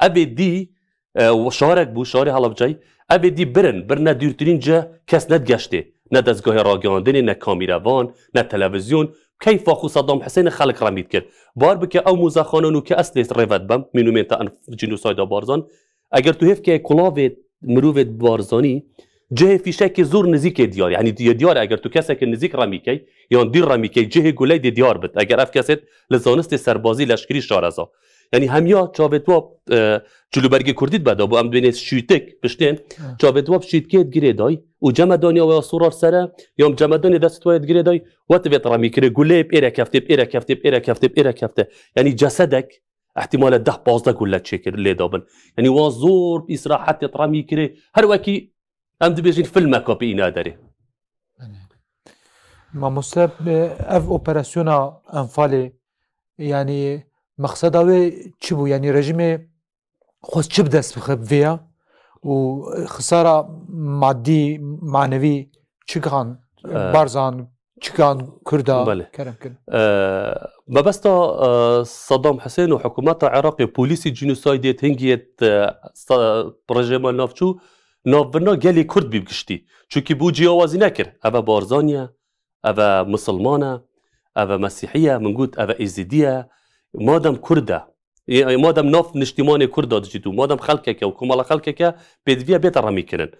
Evê dî e, şarek bû, şarê Helebceyê. Evê dî birin, birine dûrtirîn cih, kes nedigeştê. Ne dezgahê ragihandinê, ne kamîrevan, ne televîzyon. Keyfa xwe Saddam Husênê xelk remî dikir. Bar bike ew muzexana nûke ez lê rêve dibem, mînûmên te en cînosayda Barzan. Eger tu hêv ke kulavê mirovê Barzanî, cihê fîşekê zor nizîkê diyar. Yanî diyar, eger tu kesekê nizîk remî key, yan dîr remî key, cihê guley dê diyar bit. Eger ev kesê li zanistê serbazî leşkerî şareza. Yanî hemiya çavê tu, e, cilûbergê kurdî dibe da bû, em dibênê şîtik, piştên, Evet. çavê tu bi şîtikê digirê day û cemedaniya we ya sorar sere, ya cemedanê dest we digirê day, we ti vê remî kirê, gulê bi êre kefte, bi êre kefte, bi êre kefte, bi êre kefte. Yanî cesedek, ihtimale deh pazdeh gule çêkir lê dabin. Yanî wan zor bi îsrahetê remî kirê, her wekî em dibêjin filmeka bi îna derê. Mamoste, ev operasyona Enfalê, yanî mexseda wê çi bû? Yanî rejîmê xwest çi bi dest bixe bi vê ya? Û xisara madî, manevî çikan Ee, Barzan, çikan Kurda Belê. kerem kirin? Ee, mebesta, e, Saddam Husên û hikûmeta Iraqê, polîsî cînosaydê, hingiyê, e, sa-, rejîma navçû, navbirina gelê Kurd bî bi giştî. Çunkî bû ciyawazî nekir. Ev e Barzanî ye, ev e Misilman e, ev e Mesîhî ye, min got ev e Êzidî ye. Madem Kurd e, ê, madem nav niştîmanê Kurda dijît û madem xelkeke û komela xelkeke pêdiviye bête remîkirin.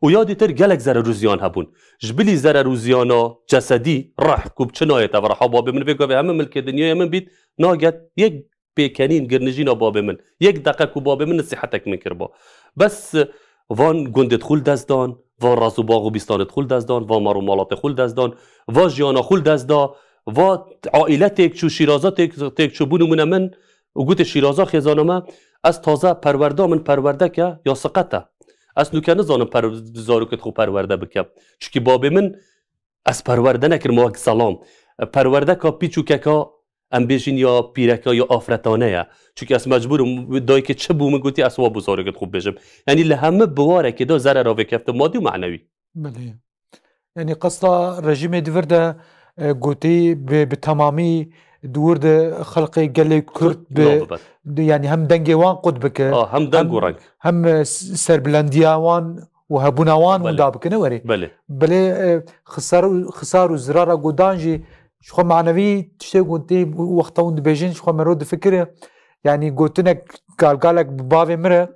Û ya dîtir gelek zererûziyan hebûn. Ji bilî zererûziyana cesedî, reh, ku bi çi nayê te ve reha babê min vê gavê heme milkê dinyayê min bît, naget yek pêkenîn girnijîna babê min. Yek deqe ku babê min nesihetek min kiriba. Bes, e, van gundê xwe li dest dan, van raz û bax û bîstanê xwe li dest dan, van mar û malatê xwe li dest dan, va jiyana xwe li dest da, va aîle têk çû, Şîraza têk, têk çû, bû nimûne min û gotê Şîraza xêzana me, ez taze perwerda min perwerdeke ya siqet e. Ez nûke nizanim per-, zarokê xwe perwerde bikim. Çunkî babê min ez perwerde nekirim wek zelam. Perwerdeka pîç û keka, em bêjin ya pîreka ya afretane ye. Çunkî ez mecbûr im, dayikê çi bû min gotî ez wa bû zarokê xwe bêjim. Yanî li hemû biwarekê de zerera vê kefte madî û manewî. Belê. Yanî qesta rejîmê di vir de, e, gotî bi, bi temamî di wir de xelqê gelê Kurd bi, Navbibet. di, yanî hem dengê wan qut bike, Ah, hem deng û hem, reng. hem, e, s-, serbilendiya wan û hebûna wan Belê. winda bikine werê. Belê. Belê, e, xisar û, xisar û zirara godan jî ji xwe manevî tiştê gotî wexta hûn dibêjin ji xwe mero difikire. Yanî gotinek galgalek bi bavê min re.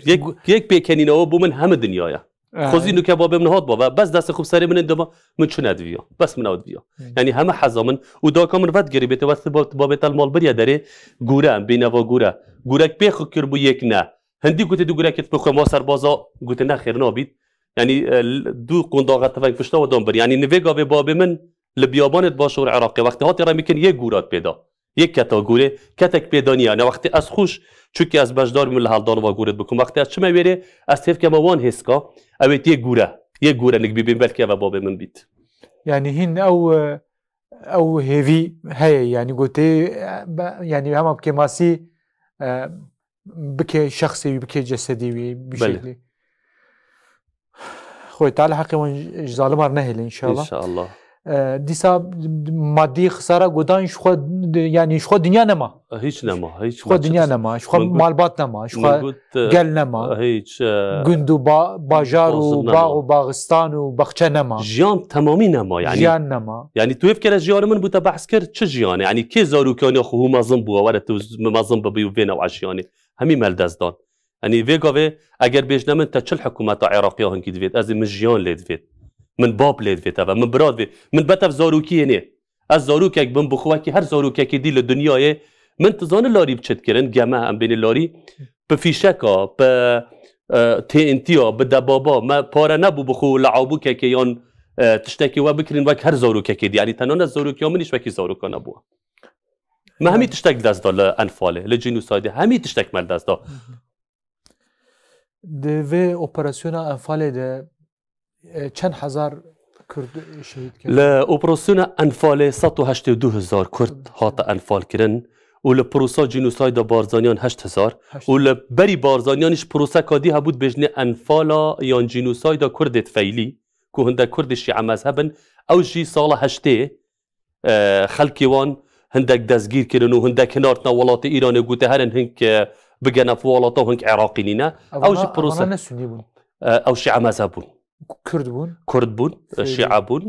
Yek, yek pêkenîna we bo min heme dinya ye. Xwezî nuke babê min hat bava. Bes destê xwe bi serê min ên dema min çi nediviya. Bes min ew diviya. Hmm. Yanî heme heza min û daka min vet gerî bête wextê ba-, babê te li mal biriye derê gûre em bêne va gûre. Gûrek pê xwe kir bû yek ne. Hindî gotê du gurek pê xwe ma serbaza gote ne xêr nabît. Yanî, e, l-, du qondaxa tiveng pişta we dan bir. Yanî nivê gavê babê min li biyabanê di başûr Iraqê wextê hatê remîkin yek gûrat pêda. Yek keta gûrê, ketek pêda niya. Ne wextê ez xûş, çunke ez beşdar bim li heldana va gûrê bikim. Wextê ez çime wêrê, ez têvkeme wan hêska, ew ê yek gûre. Yek gûre nik bîbin, belkî eve babê min bît. Yanî hîn ew, e, ew hêvî heye, yanî gotê, e, be-, yanî hema bi kêmasî, e, bike şexsê wî, bike cesedê wî, bi Belê. şeklî. Xwê Teala heqê wan ji, ji zalimar nehêle înşallah. İnşallah. E, dîsa madî xisara godan ji xwe, yanî ji xwe dinya nema. Hiç nema, hiç Ji xwe dinya nema, ji xwe Min got- malbat nema, ji min xwe got, e, gel nema. Hiç, e, Gund û ba-, bajar û Bazı nema. Bax û baxistan û baxçe nema. Jiyan temamî nema, yani. Jiyan nema. Yani tu hêv kere jiyanê min bû te behs kir, çi jiyan e? Yani kê zarokaniya xwe hû mezin bû, were tu z-, mezin bibî û vê new'a jiyanê. Hemî me li dest dan. Yanî vê gavê eger bêjne min te çil hikûmeta Iraqiya hinkî divêt, ez ê min jiyan lê divêt. Min bab lê divêt eve, min bira divêt. Min betev zarokiyê nê. Ez zarokek bim, bi xwe wekî her zarokekê dî li dinyayê. Min tu zanî larî bi çi dikirin, geme em bênî larî. Bi fîşeka, bi, e, T N T ya, bi debaba, me pare nebû bi xwe li abûkekê yan, e, tiştekê we bikirin wek her zarokekê dî. Yanî tenane zarokiya min îş wekî zaroka nebû. Me hemî Evet. tiştek li dest da li enfalê, li cînûsaydê. Hemî tiştek me li dest da. Hı hı. Di vê operasyona Enfalê de, e, çend hezar Kurd şehîd kirin? Li operasyona Enfalê sed û heştê û du hezar Kurd hate enfal kirin û li prosa cînûsayda Barzaniyan heşt hezar Heşt. û li berî Barzaniyan îş proseka dî hebû dibêjinê enfala yan cînûsayda Kurdê feylî ku hindek Kurdê şîe mezheb in, ew jî sala heştê e, xelkê wan hindek destgîr kirin û hindek hinartine welatê Îranê, gote herin hink, e, bigene fi welata û hink Iraqî nîne. Ew jî Evana, prose-, evana ne Sunî bûn? E, ew Şîe mezheb bûn. Kurd bûn? Kurd bûn, e, Fêrî. Şîe bûn,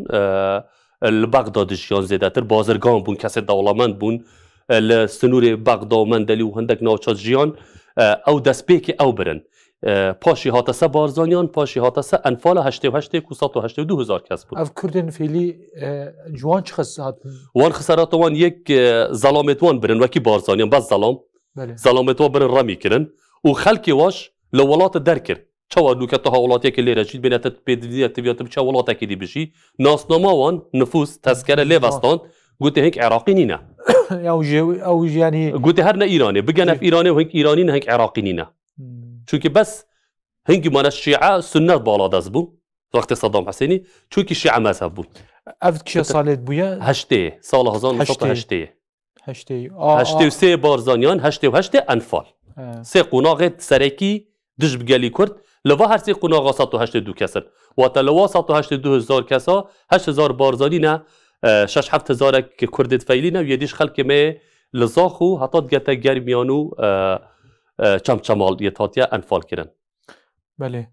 e, li Bexda dijiyan zêdetir, bazirgan bûn, kesê dewlemend bûn, e, li sinûrê Bexda û Mendelî û hindek navça jiyan, e, ew destpêkê ew birin. E, paşî hate se Barzaniyan, paşî hate se Enfala heştê û heştê ku sed û heştê û du hezar kes bûn. Ev Kurdên fêlî, e, ji wan çi xes hatin? Wan xeserata wan yek, e, zelamêt wan birin, wekî Barzaniyan, bes zelam. Belê. Zelamêt wan birin remî kirin û xelkê waş li welat derkir. Çawa nûke tu hawlatiyekê lê re jî bêne te pêdivî, te viya tu bi çi welatekê dî bijî. Nasnama wan, nifûs, tezkere lê Wan. vestan, gote hink Iraqî nîne. Ew jî, ew jî yanî Gote her ne Îranê, bigene Jî. Îranê û hink Îranî ne, hink Iraqî nîne. Hmm. Çunke bes hingî mane şîe, sunnet baladest bû. Wextê Saddam Husênî. Çunke şîe mezheb bû. Ev kişa Peki. salêt bûye? Heştê, sala hezar neh sed û heştê. Heştê. Heştê. A, Heştê û a. sê Barzaniyan, heştê û heştê Enfal. He. Sê qonaxê serekî dij bi gelî Kurd. Li va her sê qonaxa sed û heştê û du kes in. Wate li va sed û heştê û du hezar kesa, heşt hezar Barzanî ne, e, şeş heft hezarek Kurdê feylî ne û yê dî ji xelkê me yê li Zaxo heta digete Germiyan û, e, e, Çemçemal yê hatiye enfal kirin. Belê.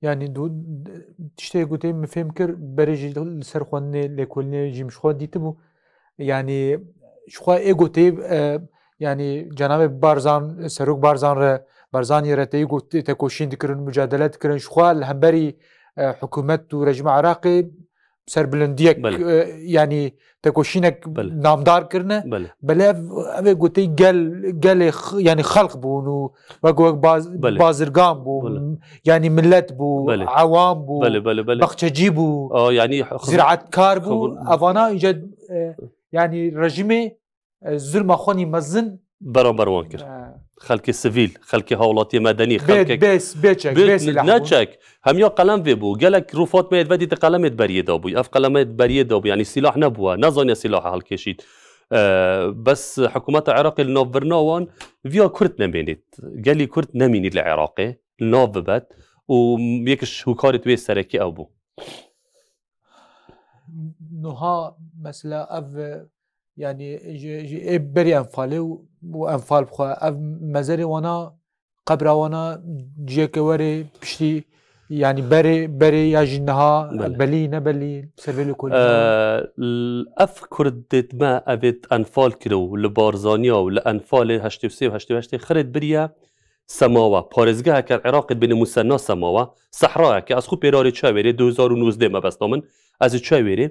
Yanî du, tiştê gotê min fêm kir, berê jî li ser xwendinê lêkolînê jî min ji xwe dîtibû. Yanî ji xwe ê gotê, e, yanî cenabê Barzan, Serok Barzan re, Barzanî re teyî got, tekoşîn dikirin, mucadele dikirin. Ji xwe li hemberî, e, hikûmet û rejîma Iraqê serbilindiyek, Belê. e, yanî tekoşînek Belê. namdar kirine. Belê. Belê ev, ev ê gotê gel, gelê x-, yanî xelq bûn û wek, wek baz-, Belê. bazirgan bû, Belê. yanî millet bû, Belê. ewam bû, Belê, belê, belê. baxçecî bû, A, yanî xizmet ziraetkar bû. xizmet Evana îca, e, yanî rejîmê, e, zulma xwe nî mezin Beramber wan kir. E. Xelkê sivîl, xelkê hawlatiyê medenî, Bê, xelkê bê, bê çek, bê, bê silah ne bûn. çek. Hemiya qelem vê bû. Gelek rûfat me yê vedî di qelemê di beriyê de bû. Ev qelemê di beriyê de bû. Yanî silah nebû. Nezaniye silah helkêşît. E, bes hikûmeta Iraqê li nav birina wan viya Kurd nemênît. Gelî Kurd nemînît li Iraqê. Li nav bibet. Û yek ji hûkarê wê serekî ew bû. Nuha mesela ev, e, yanî ji, ji ê berî Enfalê û, û Enfal bi xwe ev mezerê wana, qebra wana ciyeke werê piştî, yanî berê, berê ya jî niha Belê. belî, ne belî, ser vê lêkolîna? Eee, l-, ev Kurdêt me evêt Enfal kiro li Barzaniya û li Enfalê heştê û sê û heştê û heştê xirêt biriye. semawa, parêzgeheke Iraqê dibêne musenna semawa, sehrayeke, ez xwe pêrarê çewêrê, du hezar û nozdeh mebesta min, ez ê çewêrê,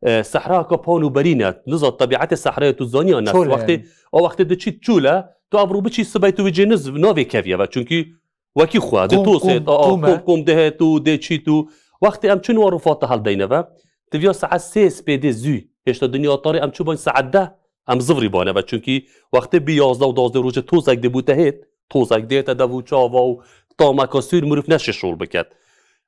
e, sehrayeke pan û berî ne, niza tebietê sehrayê tu zaniya ne, Çol e. wextê, a wextê diçî çûl e, tu ev rû biçî sibey tu vê cê niz-, navê keviyeve, çunkî wekî xwe, di Qûm, tosê, qûm, a, a, qûm e. qûm, qûm dihê tu, dê çî tu, wextê em çin wa rûfata heldeyne ve, diviya saet sê spêdê zû, hêşta dinya tarê em çû ban saet deh, em zivrî bane ve. Çunkî wextê bî yazdeh û duwazdeh rojê tozek dê bûte hêt, tozek dê te dev û çava û tameka sûr mirov neşê şol biket.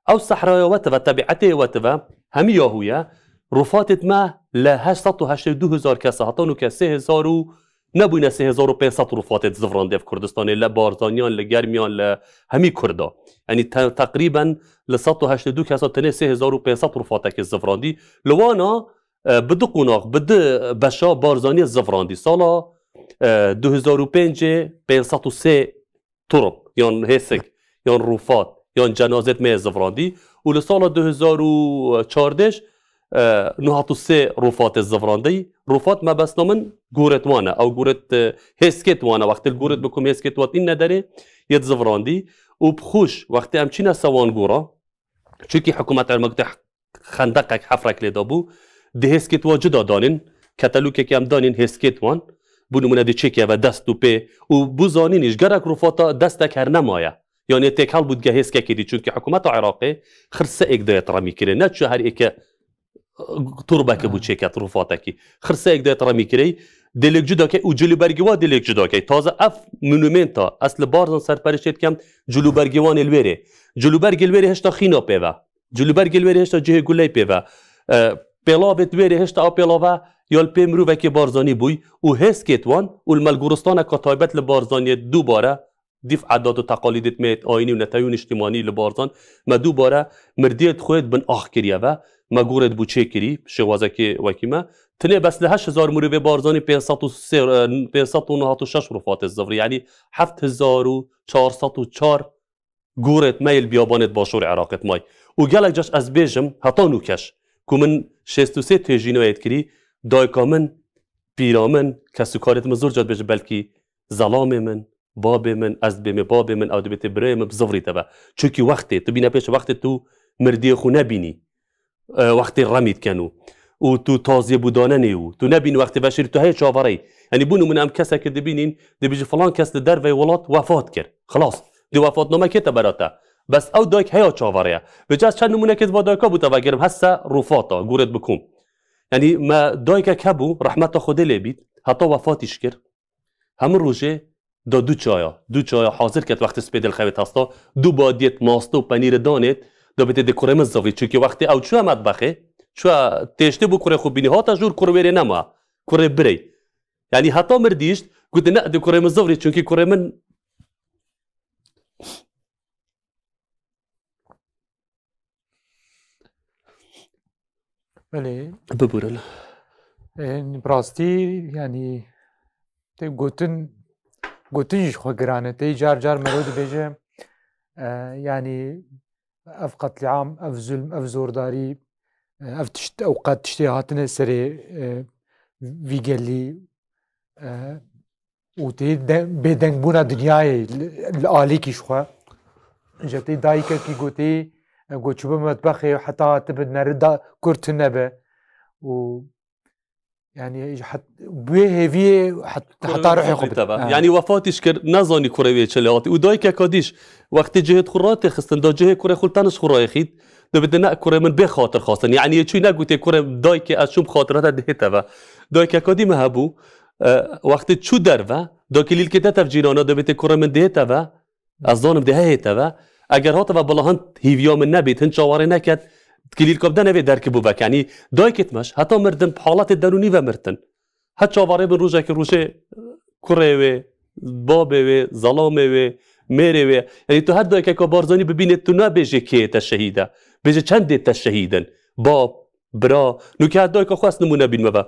Ew sehraya we tive, tebietê we tive, hemî yahû ye. Rûfatêt me li heşt sed û heştê û du hezar kesa heta nûke sê hezar û nebûne sê hezar û pênc sed rûfatêt zivrandê ev Kurdistanê, li Barzaniyan, li Germiyan, li hemî Kurda. Yanî te-, teqrîben li sed û heştê û du kesa tenê sê hezar û pênc sed rûfatekê zivrandî. Li wana, e, bi du qonax, bi du beşa Barzaniyê zivrandî. Sala, e, du hezar û pêncê pênc sed û sê turp, yan hêsik, yan rûfat, yan cenazet me zivrandî. Û li sala du hezar û çardeh, e, nû hat û sê rûfatê zivrandî. Rûfat mebesta min gorêt wan e. Ew gorêt, e, hêskêt wan e. Wextê li gorêt bikum hêskêt wan tîne derê, yêt zivrandî. Û bi xwe, wextê em çîne sewan gora, çunkî hikûmet Irmak de xendeqek, hefrek lê dabû, di hêskêt wan cuda danîn, ketelûkekê em danîn hêskêt wan, bû nimûne di çêkê ve dest û pê û bû zanîn îş gerek rûfata destek her nemaye. Yanî têkel bû dige hêskekê dî, çunkî hikûmeta Iraqê xirse êk dayet remî kirê, ne çi her êke turbeke bû çêket rûfatekî. Xirse êk dayet remî kirê, dêlêk cuda key û cilûbergê wa dêlêk cuda key. Taze ev monumenta, ez li Barzan serperiştê dikem, cilûbergê wan ê li wêrê. Cilûbergê li wêrê hêşta xîna pê ve. Cilûbergê li wêrê hêşta cihê guley pê ve. E, pêlavêt wêrê hêşta ew pêlava ya li pê mirovekê Barzanî bûy û hêskêt wan û li me li goristaneka taybet li Barzaniyê dubare dîf edat û teqalîdêt me yêt ayînî û netewî û niştîmanî li Barzan me dubare mirdiyêt xwe yêt bin ax kiriye ve, me gorêt bû çêkirî, şêwazekê wekî me. Tinê bes li heşt hezar mirovê Barzanî pênc sed û sê, e, pênc sed û nod û şeş rûfatê zivrî, yanî heft hezar û çar sed û çar gorêt me yê li biyabanêt başûrê Iraqê may. Û gelek caş ez bêjim, heta nûkeş, ku min şêst û sê têjînayêt kirî, dayika min, pîra min, kesûkarêt min zor ca dibêjim, belkî zelamê min, babê min, ez dibêmê babê min, ew dibêtê birayê min, bi zivrî te ve. Çunkî wextê, tu bîne pêş wextê tu mirdiyê xwe nebînî. E, wextê remî diken û, û tu taziyê bû danenê û tu nebînî wextê veşêrî tu heye çavereyî. Yanî bû nimûne em kesekê dibînîn, dibêjî filan kes li derveyê welat wefat kir. Xilas. Dê wefatname kê te bera te. Bes ew dayik heya çavereye. Vêca ez çend nimûnekê di va dayika bû te vegerim, hese rûfata, gorêt bikum. Yanî me dayikek hebû, rehmeta Xwedê lê bît, heta wefatîş kir. Hemû rojê da du çaya, du çaya hazir ket wextê spêdê li xewê testa, du badiyêt mastê û penîrê danêt, da bêtê dê kurê min zivî. Çunkî wextê ew çûye metbexê, çûye têştê bû kurê xwe bînî, hate jûr kurê wêrê nema, kurê birê. Yanî heta mir dîşt, gotin, ne, dê kurê min zivrî, çunkî kurê min Belê. Biburin. E, bi rastî, yanî, tê gotin, gotin jî xwe giran e. Tê car car mero dibêje, e, yanî, ev qetlîam, ev zulm, ev zordarî, e, ev tişt, ew qet tiştê hatine serê, e, vî gelî, e, û tê de-, bêdengbûna dinyayê li, li alîkî ji xwe. Ji tê dayikekî gotê, e, got, çûbû metbexê heta hatibin neri da kur tune be. Û, yanî, ji het-, bi wê hêviyê het-, Kurê heta wê ruhê xwe zivî bide. Te be. Ha. Yanî wefatîş kir, nezanî kurê wê çi lê hatî. Û dayikeka dîş, wextê cihê xwe ratê xistin, da cihê kurê xwe li tenê ji xwe rayê xît, dibêtê ne kurê min bê xatir xwestin. Yanî yê çûyî negotê kurê dayikê ez çûm xatir hate dihê te ve. Dayikeka dî me hebû, e, wextê çû derve, da kilîlkê te tev cîrana dibêtê kurê min dihê te ve, ez zanim dihê te ve. Eger hate ve bila hin hîviya min nebît, hin çawarê neket, kilîlka bi denevê derkibû vek. Yanî dayikêt me ji heta mirdin bi haletê derûnî ve mirtin. Her çavarê bin rojekê rojê kurê wê, babê wê, zelamê wê, mêrê wê. Yanî tu her dayikeka Barzanî bibînê, tu nabêjê kê te şehîd e. Bêjê çendê te şehîd in. Bab, bira. Nûke her dayika xwe ez nimûne bînme ve.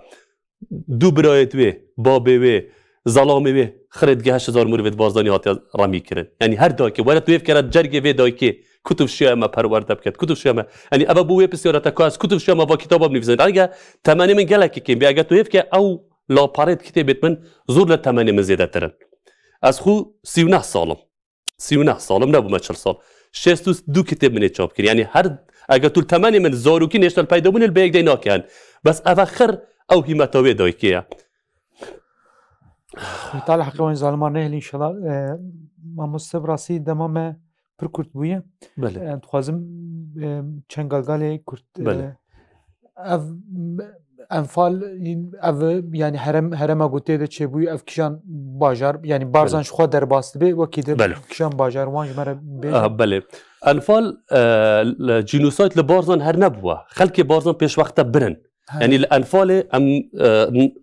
Du birayêt wê, babê wê, zelamê wê, xirêt ge heşt hezar mirovêt Barzanî hatiye remî kirin. Yanî her dayikê, were tu hêv kere cergê vê dayikê, ku tu şiya me perwerde biket, ku tu şiya me. Yanî eve bû wê pisyara te ku ez ku tu şiya me va kitaba binivîsin. Ege temenê min gelekî kêm bî, ege tu hêv ke ew laparêt kitêbêt min zor li temenê min zêdetir in. Ez xwe sî û neh sal im. Sî û neh sal im, nebûme çil sal. Şêst û du kitêb min ê çap kir. Yanî her, eger tu li temenê min zarokî nêştel peydabûnê li bêyek dey nakin. Bes ev e xir ew hîmeta wê dayikê ye. Xwîtal heqê wan zaliman nehêlî înşallah. E, mamoste, bi rastî dema me pir kurt bûye. Belê. E, dixwazim, e, çend galgalê kurt, e, Belê. ev Enfal, ev, yanî herem, herema ku tê de çêbûyî, ev kîjan bajar, yanî Barzan Belê. ji xwe derbas dibe, wekî de Belê. kîjan bajar wan ji me re bêje. Ah, belê. Enfal, e, li, cînosayd li Barzan her nebûwe. Xelkê Barzan pêşwexte birin. He. Yanî li Enfalê em, e, n-,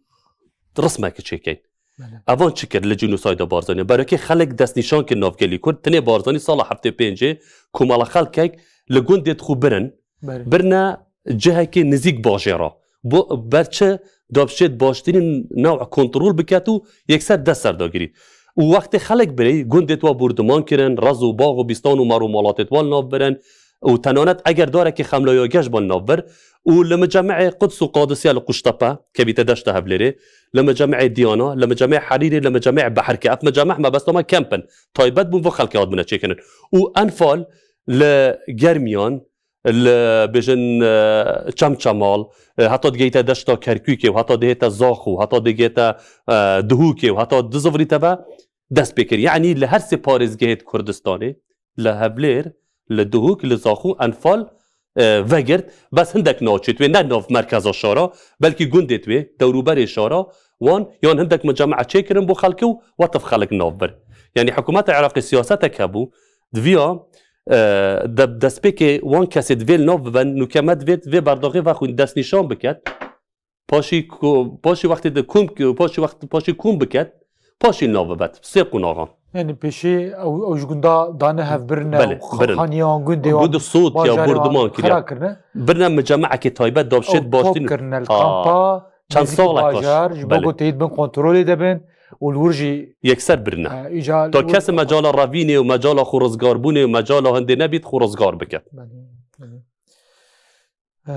rismekê çêkeyn. Belê. Evan çi kir li cînosayda Barzanî? Berekê xelk destnîşan kir navgelî Kurd. Tenê Barzanî sala heftê pêncê komala xelkek li gundê xwe birin. Belê. Birine cihekê nizîk bajêra. Bo ber çi? Da bişêt baştirîn new'a kontrol biket û yekser dest ser dagirî. Û wextê xelk birê, gundê wa bordiman kirin, rez û bax û bîstan û mar û malatêt wa li nav birin. Û tenanet eger darekê xemlaya geş ban nav bir. Û li miceme'ê Quds û Qadisiye li Quştepe, kevîte deşta Hevlêrê, li miceme'ê Diyana, li miceme'ê Herîrê, li miceme'ê Beherke. Ev micemeh mebesta me kemp in. Taybet bûn, bo xelkê hatibûne çêkirin. Û Enfal li Germiyan, li bêjin, e, Çemçemal, e, heta digehîte deşta Kerkûkê û heta dihête Zaxo, heta digehête, e, Duhûkê û heta dizivirîte ve dest pê kir. Yanî li her sê parêzgehêt Kurdistanê, li Hevlêr, li Duhûk, li Zaxo, Enfal, e, vegirt. Bes hindek navçêt wê, ne nav merkeza şara, belkî gundêt wê, dewrûberê şara wan, yan hindek micemea çêkirin bo xelkê û wetif xelk nav bir. Yanî hikûmeta Iraqê siyasetek hebû, Di viya, e, de, destpêkê wan kesê divê li nav biben, nûke me divê vê berdaxê vexwîn, destnîşan biket. Paşî ku, paşî wextê de kom, paşî wext, paşî kom biket, paşî li nav bibet. Sê qonaxan. Yanî pêşî ew, ew ji gunda dane hev birine Belê, û birin. Xaniyan gundê wan Gund sot ya bajarê wan bordiman kiriye. Xera kirine. Birine micemeekê taybet da bişêt Ew baştîn top kirine li Ha. kampa, Çend nêzîkî salek baş. bajar, ji bo Belê. ku tê di bin kontrolê de bin û li wir jî Yekser birine. E, îca Ta li wir kes mecala revînê û mecala xwe rizgarbûnê û mecala hindê nebît xwe rizgar bike. Belê, belê. E,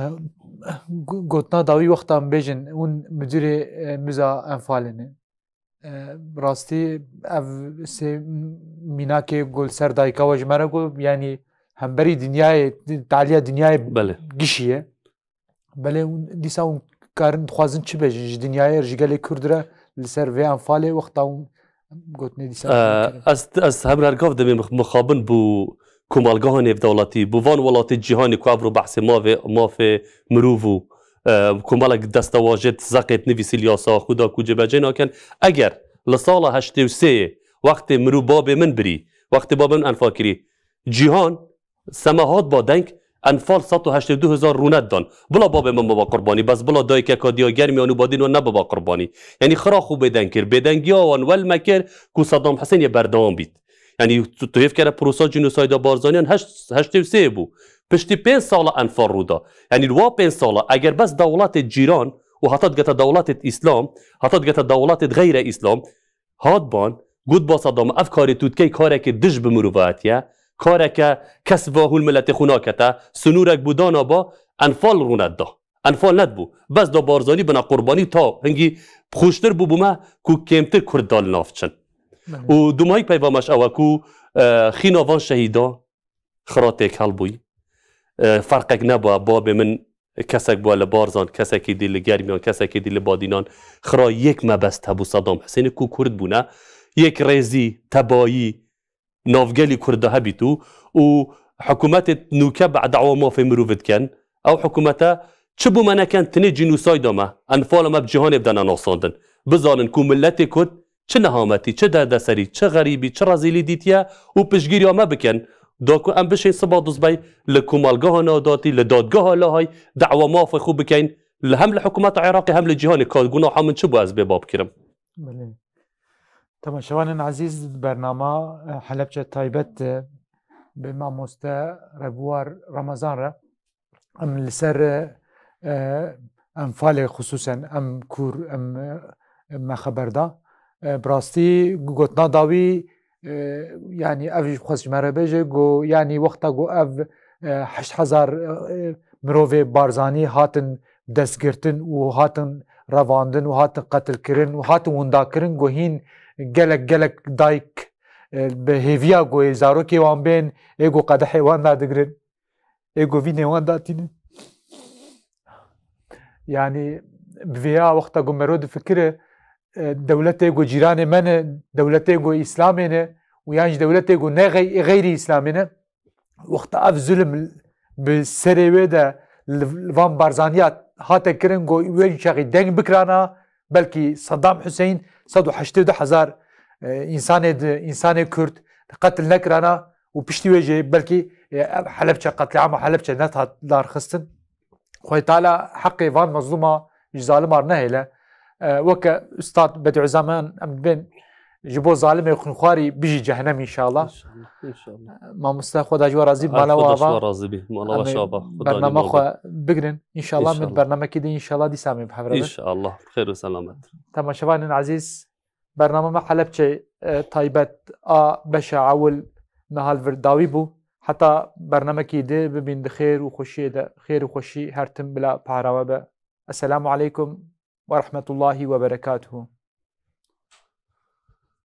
gu-, gotina dawî wexta em bêjin, hûn mudirê, e, Muza Enfalê ne. E, bi rastî ev sê mînakê ku li ser dayika we ji me re got, yanî hemberî dinyayê, taliya dinyayê Belê. gişî ye. Belê, hûn dîsa hûn karin dixwazin çi bêjin ji dinyayê, ji gelê Kurd re li ser vê Enfalê wexta hûn gotinê dîsa Ee, ez, ez hemrergav demê mix-, mixabin bû komalgeha nêvdewletî, bû van welatê cîhanê ku evro behsê mavê, mafê mirov û, e, komelek destewajêt zeqêt nivîsî li yasa xwe da ku cêbecê nakin. Eger li sala heştê û sê wextê mirov babê min birî, wextê babê min Enfal kirî, cîhan Sema hat ba deng, Enfal sed û heştê û du hezar rûnet dan. Bila babê min biba qurbanî, bes bila dayikeka diya Germiyan û Badînan nebiba qurbanî. Yanî xira xwe bêdeng kir. Bêdengiya wan wel me kir ku Saddam Husên yê berdewam bît. Yanî tu, tu hêv kere prosa cînosayda Barzaniyan heşt, heştê û sê bû. Piştî pênc sala Enfal rû da. Yanî li wa pênc sala eger bes dewletê cîran û heta digete dewletê Îslam, heta digete dewletê xeyre Îslam, Hat ban, got ba Sedam, ev karê tu dikey kareke dij bi mirovayetî ye, kareke kes va hûn miletê xwe nakete, sinûrek bû dana ba, Enfal rûnet da. Enfal nedibû. Bes da Barzanî bina qurbanî ta hingî xweştir bû bo me ku kêmtir Kurd da li nav çin. Belê. Û dumahî peyva me ji ew e ku, e, xîna van şehîda, Xira têkel bûyî. E, ferqek nebû. Babê min kesek bû li Barzan, kesekî dî li Germiyan, kesekî dî li Badînan. Xira yek mebest hebû Sedam Husênê ku Kurd bûne. Yek rêzî, tebayî, navgelî Kurda hebît û, û hikûmetê nûke be dawa mafê mirovî dikin. Ew hikûmete çi bû me neken, tinê cînosayda me, enfala me bi cîhanê bidene nasandin. Bizanin ku miletê Kurd çi nehametî, çi derdeserî, çi xerîbî, çi rezîlî dîtiye û piştgiriya me bikin. Da ku em bişên siba duzbey li komelgeha Neodotî, li dadgeha Lahey dawa mafê xwe bikeyn, li hem li hikûmeta Iraqê hem li cîhanê ka gunaha min çi bû ez bê bab kirim. Belê. Temaşevanên ezîz, bernama, e, Helepçe Taybet, e, bi mamoste Rebûwar Remezan re. Em li ser, e, Enfalê xisûsen em kûr, em, e, me xeber da. E, bi rastî gotina dawî, e, yanî ev jî xwest ji me re bêje, got, yanî wexta got ev, e, heşt hezar, e, mirovê Barzanî hatin destgirtin û hatin revandin û hatin qetilkirin û hatin windakirin, got hîn gelek, gelek dayik e, bi hêviya ku ê zarokê wan bên, ê ku qedehê wan dadigrin, ê ku vînê wan datînin. Yanî bi vê ya wexta ku mero difikire, e, dewletê ku cîranê me ne, dewletê ku Îslamê ne û yan jî dewletê ku ne xey-, xeyrî Îslamê ne, wexta ev zulm bi serê wê de li, li van Barzaniya hate kirin ku wê çaxî deng bikirana, belkî Saddam Hussein sed û heştê du hezar, e, însanê di, însanê Kurd qetil nekirana û piştî wê jî belkî, e, ev Helebçe, qetlîama Helebçe nehat darxistin. Xwedê Teala heqê van mezlûma ji zalimar nehêle. E, weke Ustad Bedîuzzaman em dibên ji bo zalimê xwînxwarî bijî cehennem înşallah. İnşallah, inşallah. Mamoste Xweda ji we razî bi, mala we ava. Xweda ji we razî bi. Mala we şava. Xweda bernama xwe bigrin. Înşallah min bernamekî din înşallah dîsa me bi hev re bin. İnşallah. Xêr û selamet. Temaşevanên ezîz, bernama me Helebçe, e, taybet a beşa ewil me hal vir dawî bû. Heta bernamekî di bibîn di xêr û xweşiyê de, xêr û xweşî her tim bila para we be. Esselamu aleykum ve rahmetullahi ve berekatuhu.